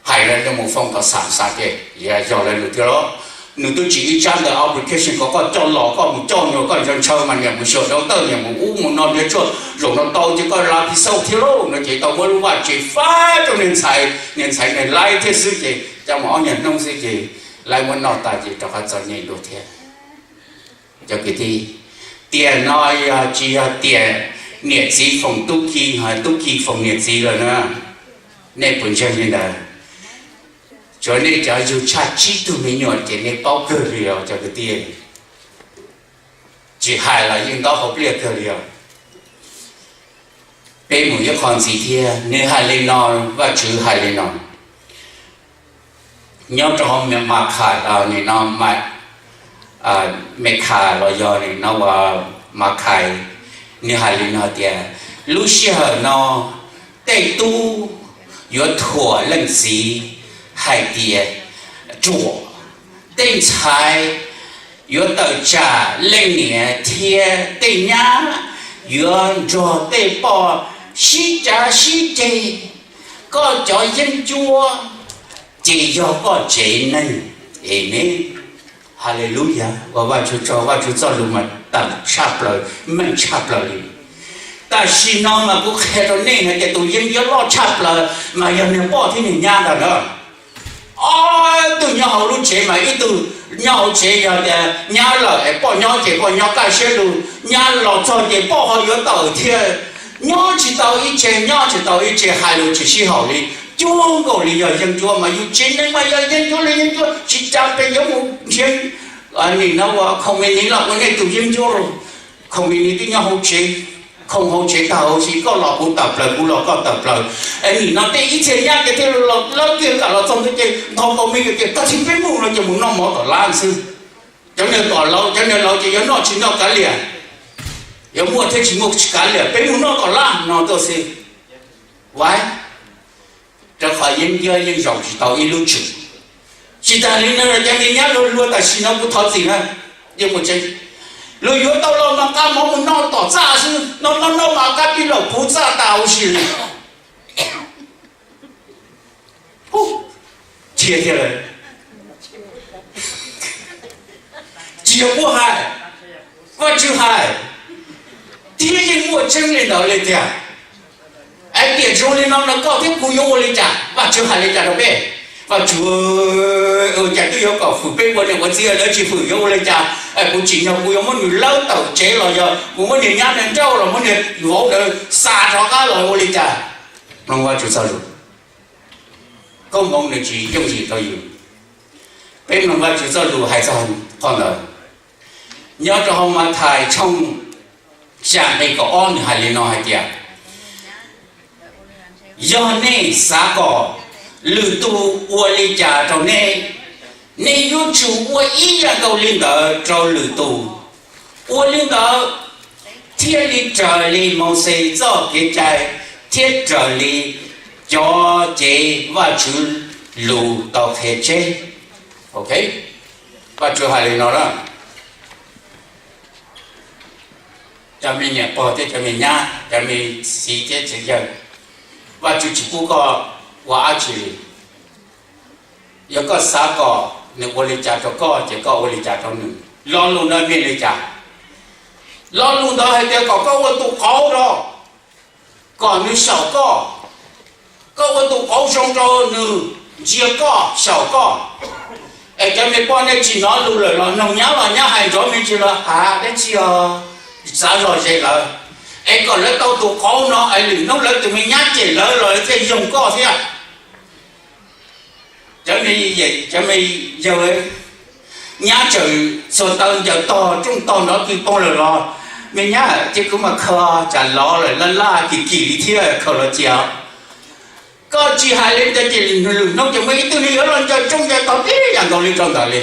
Hais los mus foom kom xam xav tias yog lawv lus thiab los. Nws twb tsim ib tsab ntawm application kom koj coj los, koj mus coj nyuag koj ntshaw ntshaw mas niam mus xyuas dau tawj, niam mus ub mus no, niam tsuag zaum no tau ces koj lav pis xauj thiab lauj no ces tau muab lub vaj tsev fab rau niag ntxhais, niag ntxhais niag laib thiab xwb ces coj mus ob nyuag hnub xwb ces laib muab noj tas ces rov qab txom nyem dua thiab. Cov kwv tij, tiam no yog tsis yog tiam niam txiv foom tub ki, tub ki foom niam txiv lawm na? Nej puas ntseeg li ntawd? Tsuav nej cov yug tshaj tsib tug me nyuam ces nej paub kawg li os cov kwv tij. Tsis hais los yeej ntaub hauv pliaj kawg li os. Peb mus ib qho ntxiv thiab, nws hais li no, Vajtswv hais li no, nyob rau hauv Makhai, nim no Makhai los yog nim no ua Makhai, nws hais li no tias, lub sij hawm no tej tub yuav thuam leej txiv hais tias, ruam, tej ntxhais yuav tawm tsam leej niam thiab tej nyab yuav nrog tej poj sib cav sib ceg. Koj cov yeeb ncuab ces yog koj tsev neeg. Amees. Haleluyas, ua Vajtswv tsaug, Vajtswv txoj lus mas tawm tshaj plaws, meej tshaj plaws li. Tam sim no mas kuv qhia rau nej hais tias tus yeeb ncuab loj tshaj plaws mas yog niag poj thiab niag nyab ntag na. Ob tug nyob hauv lub tsev mas ib tug nyob hauv tsev yog tias nyab lawm es poj nyob ces poj nyob kaj siab lug, nyab los txog ces poj ho yuav tawm thiab. Nyob tsis tau ib tseg, nyob tsis tau ib tseg, hais lus tsis sib haum li. Cuag nkaus li yog yeeb ncuab mas yus tsev neeg mas yog yeeb ncuab li yeeb ncuab, tsis tas pes yuav mus nrhiav nim no ua company los ua nej tus yeeb ncuab. Company twb nyob hauv tsev, khoom hauv tsev tag huv si, koj los kuv tawm plaws, kuv los koj tawm plaws. Nim no tej ib txhia nyab ces thiaj los lawv kiag kam los txog ntawd ces nqho nkaus me ces tag kis peb mus no ces mus noj mov tom lab xwb. Cov niag tom laus, cov niag laus ces yuav noj tsis noj kav liam, yuav muaj thiab tsis muaj tsis kav liam, peb mus noj tom lab no tuaj xwb. Vaiv, rau qhov yeeb ncuab yeej zaum tsis tau ib lub tswm. Tsis tas li no cov me nyab luag luag tam sim no kuv thov txim na, yeej mus tsev, luag yuav tau los mas nqa mov mus noj tom txaj xwb, noj noj noj mas qab pib los puv txaj tas huv si li. Hu, dhia thiab lawm. Tsis yog kuv hais, Vajtswv hais, thiab yeej muaj tseeb li ntawd li tiag. Es tiam zoo li no no koj thiab kuv yuav ua li cas? Vajtswv hais li cas rau peb? Vajtswv, ua cas twb yuav kom fwm peb ua niam ua txiv lawv tsis fwm, yuav ua li cas? Kuv tsim nyog kuv yuav muab nws lawb tawm tsev los yog kuv muab niag nyab nrauj los muab niag vauv ntawd xa rov qab los ua li cas? Mloog Vajtswv txoj lus, koob hmoov nws tsis yooj yim rau yus. Peb mloog Vajtswv txoj lus hais txog qhov ntawd. Nyob rau hauv Mathais tshooj xya nqe kaum ob nws hais li no hais tias, yog nej xav kom lwm tus ua li cas rau nej, nej yuav tsum ua ib yam nkaus li ntawd rau lwm tus. Ua li ntawd thiaj li raws li Mauxes txoj kev cai thiab raws li cov cev Vajtswv lus tau qhia tseg. Ok, Vajtswv hais li no na, cov me nyuam pog thiab cov me nyab, cov me txiv thiab txiv yawg, Vajtswv tsis pub koj ua dab tsi li. Yog koj xav kom nws ua li cas rau koj ces koj ua li cas rau nws. Lo lus no mean li cas? Lo lus ntawd hais tias kom koj ua tus qauv rau, kom nws xyaum koj, koj ua tus qauv zoo rau nws, ntsia koj, xyaum koj. Es cov me poj nej tsis hnov lus lawm los noog nyab los nyab hais nrov me ntsis los has dab tsi os, txav zog ze lawm. Es kom lawv tau tus qauv no es lwm hnub lawv tus me nyab cem lawv los lawv thiaj yoog koj thiab. Cov me yawg, nyab tseem xuas taw ncaws tog rooj tog nrov kis poob lawm los, me nyab, ces kuv mas khaws tsam lov lawm laj laj kim kim li thiab khaws los cia. Koj tsis hais li ntawd ces lwm hnub ces muaj ib tug neeg yuav los ncaws rooj ncaws tog ib yam nkaus li rau ntawd li.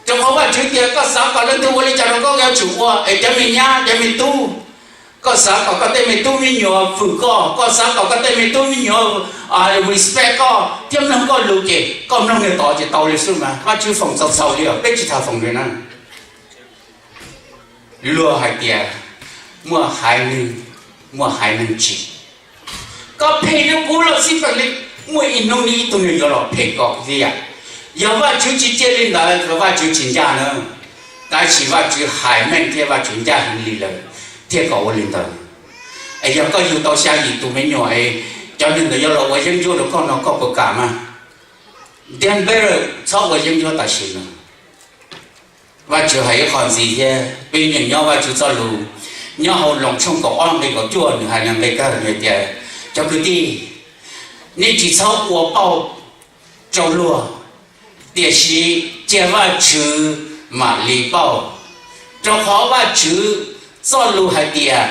Rau qhov Vajtswv tias koj xav kom leej twg ua li cas rau koj yuav tsum ua. Es cov me nyab cov me tub, koj xav kom koj tej me tub me nyuam fwm koj, koj xav kom koj tej me tub me nyuam respect koj thiab mloog koj lus ces koj mloog niag tod ces tau li xwb mas. Vajtswv foom txaus txaus li os, peb tsis tas foom li na. Luag hais tias muaj haiv neeg, muaj haiv neeg tsim. Koj phem rau kuv los xij peem li, muaj ib hnub nws ib tug neeg yuav los phem koj thiab yam. Yog Vajtswv tsis cia li ntawd los Vajtswv tsis ncaj na. Tab sis Vajtswv hais meej thiab Vajtswv ncaj heev li lawm thiaj kom ua li ntawd. Es yog koj yug tau xya yim tus me nyuam es cov neeg ntawd yuav los ua yeeb ncuab rau koj no koj puas kam mas? Ntiag npeb txhob ua yeeb ncuab tam sim no. Vajtswv hais ib qho ntxiv thiab, peb nyeem nyob Vajtswv txoj lus nyob hauv Loos tshooj kaum ob nqe kaum cuaj nws hais nqe kawg nws tias, cov kwv tij, nej tsis txhob ua pauj rau luag, tiam sis cia Vajtswv mam li pauj. Rau qhov Vajtswv txoj lus hais tias,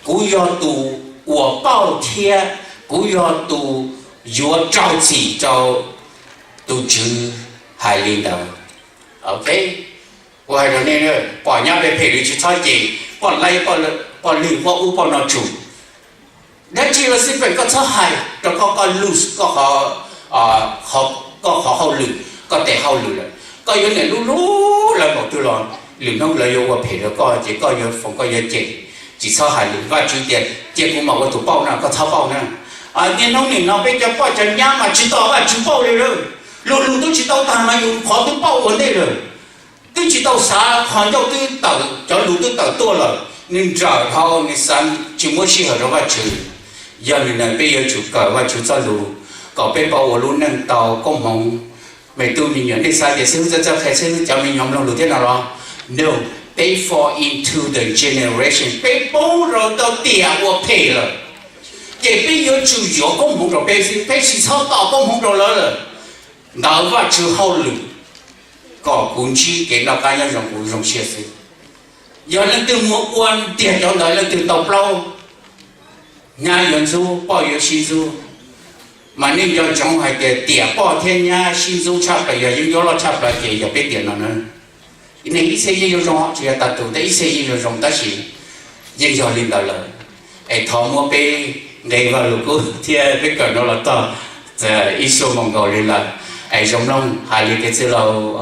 kuv yog tus uas pauj thiab kuv yog tus yuav raug txim rau. Tus Tswv hais li ntawd. Ok, kuv hais rau nej, pom nyab phem phem li tsis txhob cem, poj laib, poj lwg, poj ub poj no tsum. Dab tsi los xij peem koj txhob hais rau koj, koj lose koj qhov hauj lwm. Koj tes hauj lwm lawm, koj yuav niam lub lub lawv npaum twg los lwm hnub lawv yuav ua phem rau koj ces koj yuav foom koj yuav cem. Tsis txhob hais lus, Vajtswv tias cia kuv mam ua tus pauj na, koj txhob pauj na. Niaj hnub nim no peb cov poj cov nyab mas tsis tau Vajtswv pauj li lawm. Luag lus twb tsis tau tag mas yus qhov twb pauj ua ntej lawm. Twb tsis tau xav qhov ncauj twb tawm, cov lus twb tawm tuaj lawm, nws nrawm dhau, nws xav tsis muab sij hawm rau Vajtswv. Yog li ntawd peb yuav tsum kawm Vajtswv txoj lus kom peb paub ua lub neej tau koob hmoov. Me tub me nyuam, nej xav tias xib hwb txawj txawj qhia xib hwb cov me nyuam mloog lus thiab no los? No, they fall into the generation, peb poob rau tau tiam ua phem lawm. Ces peb yuav tsum yuav koob hmoov rau peb xwb, peb tsis txhob tos koob hmoov rau lawv lawm. Ntawd Vajtswv hauj lwm kom kuv ntsib kev noj qab nyob zoo kuv zoo siab xwb. Yog leej twg muaj ua tiag cov ntawd leej twg tau plaub, nyab yuav ntxub, poj yuav sib ntxub. Mas nej nco ntsoov hais tias tiam poj thiab nyab sib ntxub tshaj plaws, yog yeeb ncuab loj tshaj plaws ces yog peb tiam no na. Nej ib txhia yeej zoo zoo, tsis yog tas tus, tab ib txhia yeej zoo zoo, tab sis yeej yog li ntawd lawm. Es thov muab peb nqe Vajluskub thiab peb kawm no los txog ib xuab moos nkaus li lawm. Es zoo mloog hais li tias txwj laug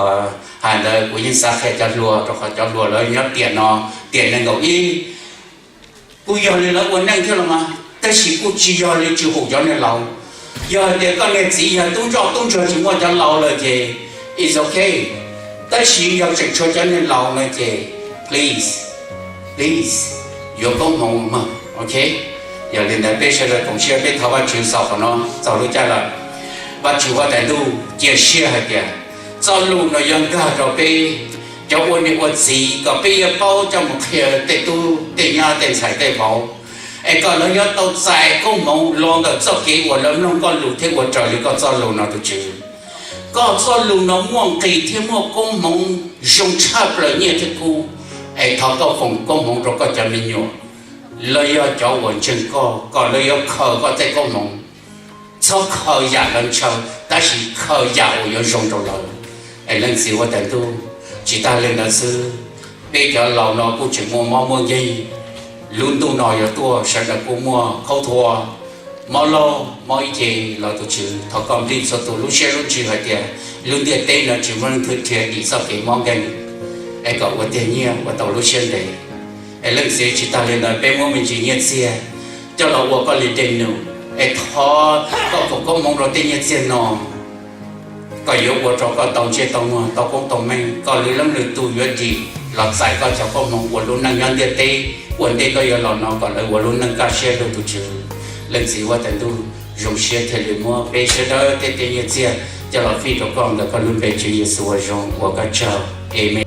hais ntawd, kuv yeej xav qhia cov hluas, rau qhov cov hluas lawv nyob tiam no, tiam nees nkaum ib. Kuj yog li lawv ua neej thiab los mas, tab sis kuj tsis yog li tsis hum cov neeg laus. Yog hais tias koj niag txiv yog tub ntsoj tub ntsuag tsis muaj cov laus lawm ces it's okay. Tab sis yog tseem tshuav cov neeg laus no ces please, please, yuav koob hmoov mog, ok? Yog li ntawd peb sawv daws koom siab peb thov Vajtswv xaus qhov no txaus lub caij lawm. Vajtswv huab tais ntuj, cia siab hais tias txoj lus no yuav nkag rau peb cov ua niam ua txiv kom peb yuav paub coj mus qhia tej tub tej nyab tej ntxhais tej vauv, es kom lawv yuav tau txais koob hmoov los ntawm txoj kev uas lawv mloog koj lus thiab ua raws li koj txoj lus no tus Tswv. Koj txoj lus no muaj nqis thiab muaj koob hmoov zoo tshaj plaws nyiaj thiab kub, es thov koj foom koob hmoov rau koj cov me nyuam, lawv yog cov uas ntseeg koj, kom lawv yuav khaws koj tej koob hmoov, txhob khaws yam lawv ntshaw, tab sis khaws yam uas yuav zoo rau lawv. Es Leej Txiv huab tais ntuj, tsis tas li ntawd xwb, peb cov laus no kuj tseem muaj mob muaj nkeeg, lub ntuj no yuav tuaj sawv daws kuj muaj khaub thuas, mob laug mob ib ce los tus Tswv, thov koj nplij txhua tus lub siab lub ntsws hais tias lub ntiaj teb no tsis muaj leej twg dhia dim txoj kev mob nkeeg, es kom ua tiag nyiaj ua tau lub siab ntev. Es Leej Txiv, tsis tas li ntawd peb muab me ntsis nyiaj txiag coj los ua koj li dej num, es thov koj foom koob hmoov rau tej nyiaj txiag no, kom yuav ua rau koj tau ntsej tau muag tau koob tau meej, kom lwm leej lwm tus yuav dim los txais koj cov koob hmoov ua lub neej nyob ntiaj teb ua ntej koj yuav los no kom lawv ua lub neej kaj siab rau tus Tswv. Leej Txiv huab tais ntuj, zoo siab thiaj li muab peb sawv daws tej tej nyiaj txiag coj los fij rau koj ntawm koj lub npe Tswv Yexus uas zoo ua koj tsaug. Amen.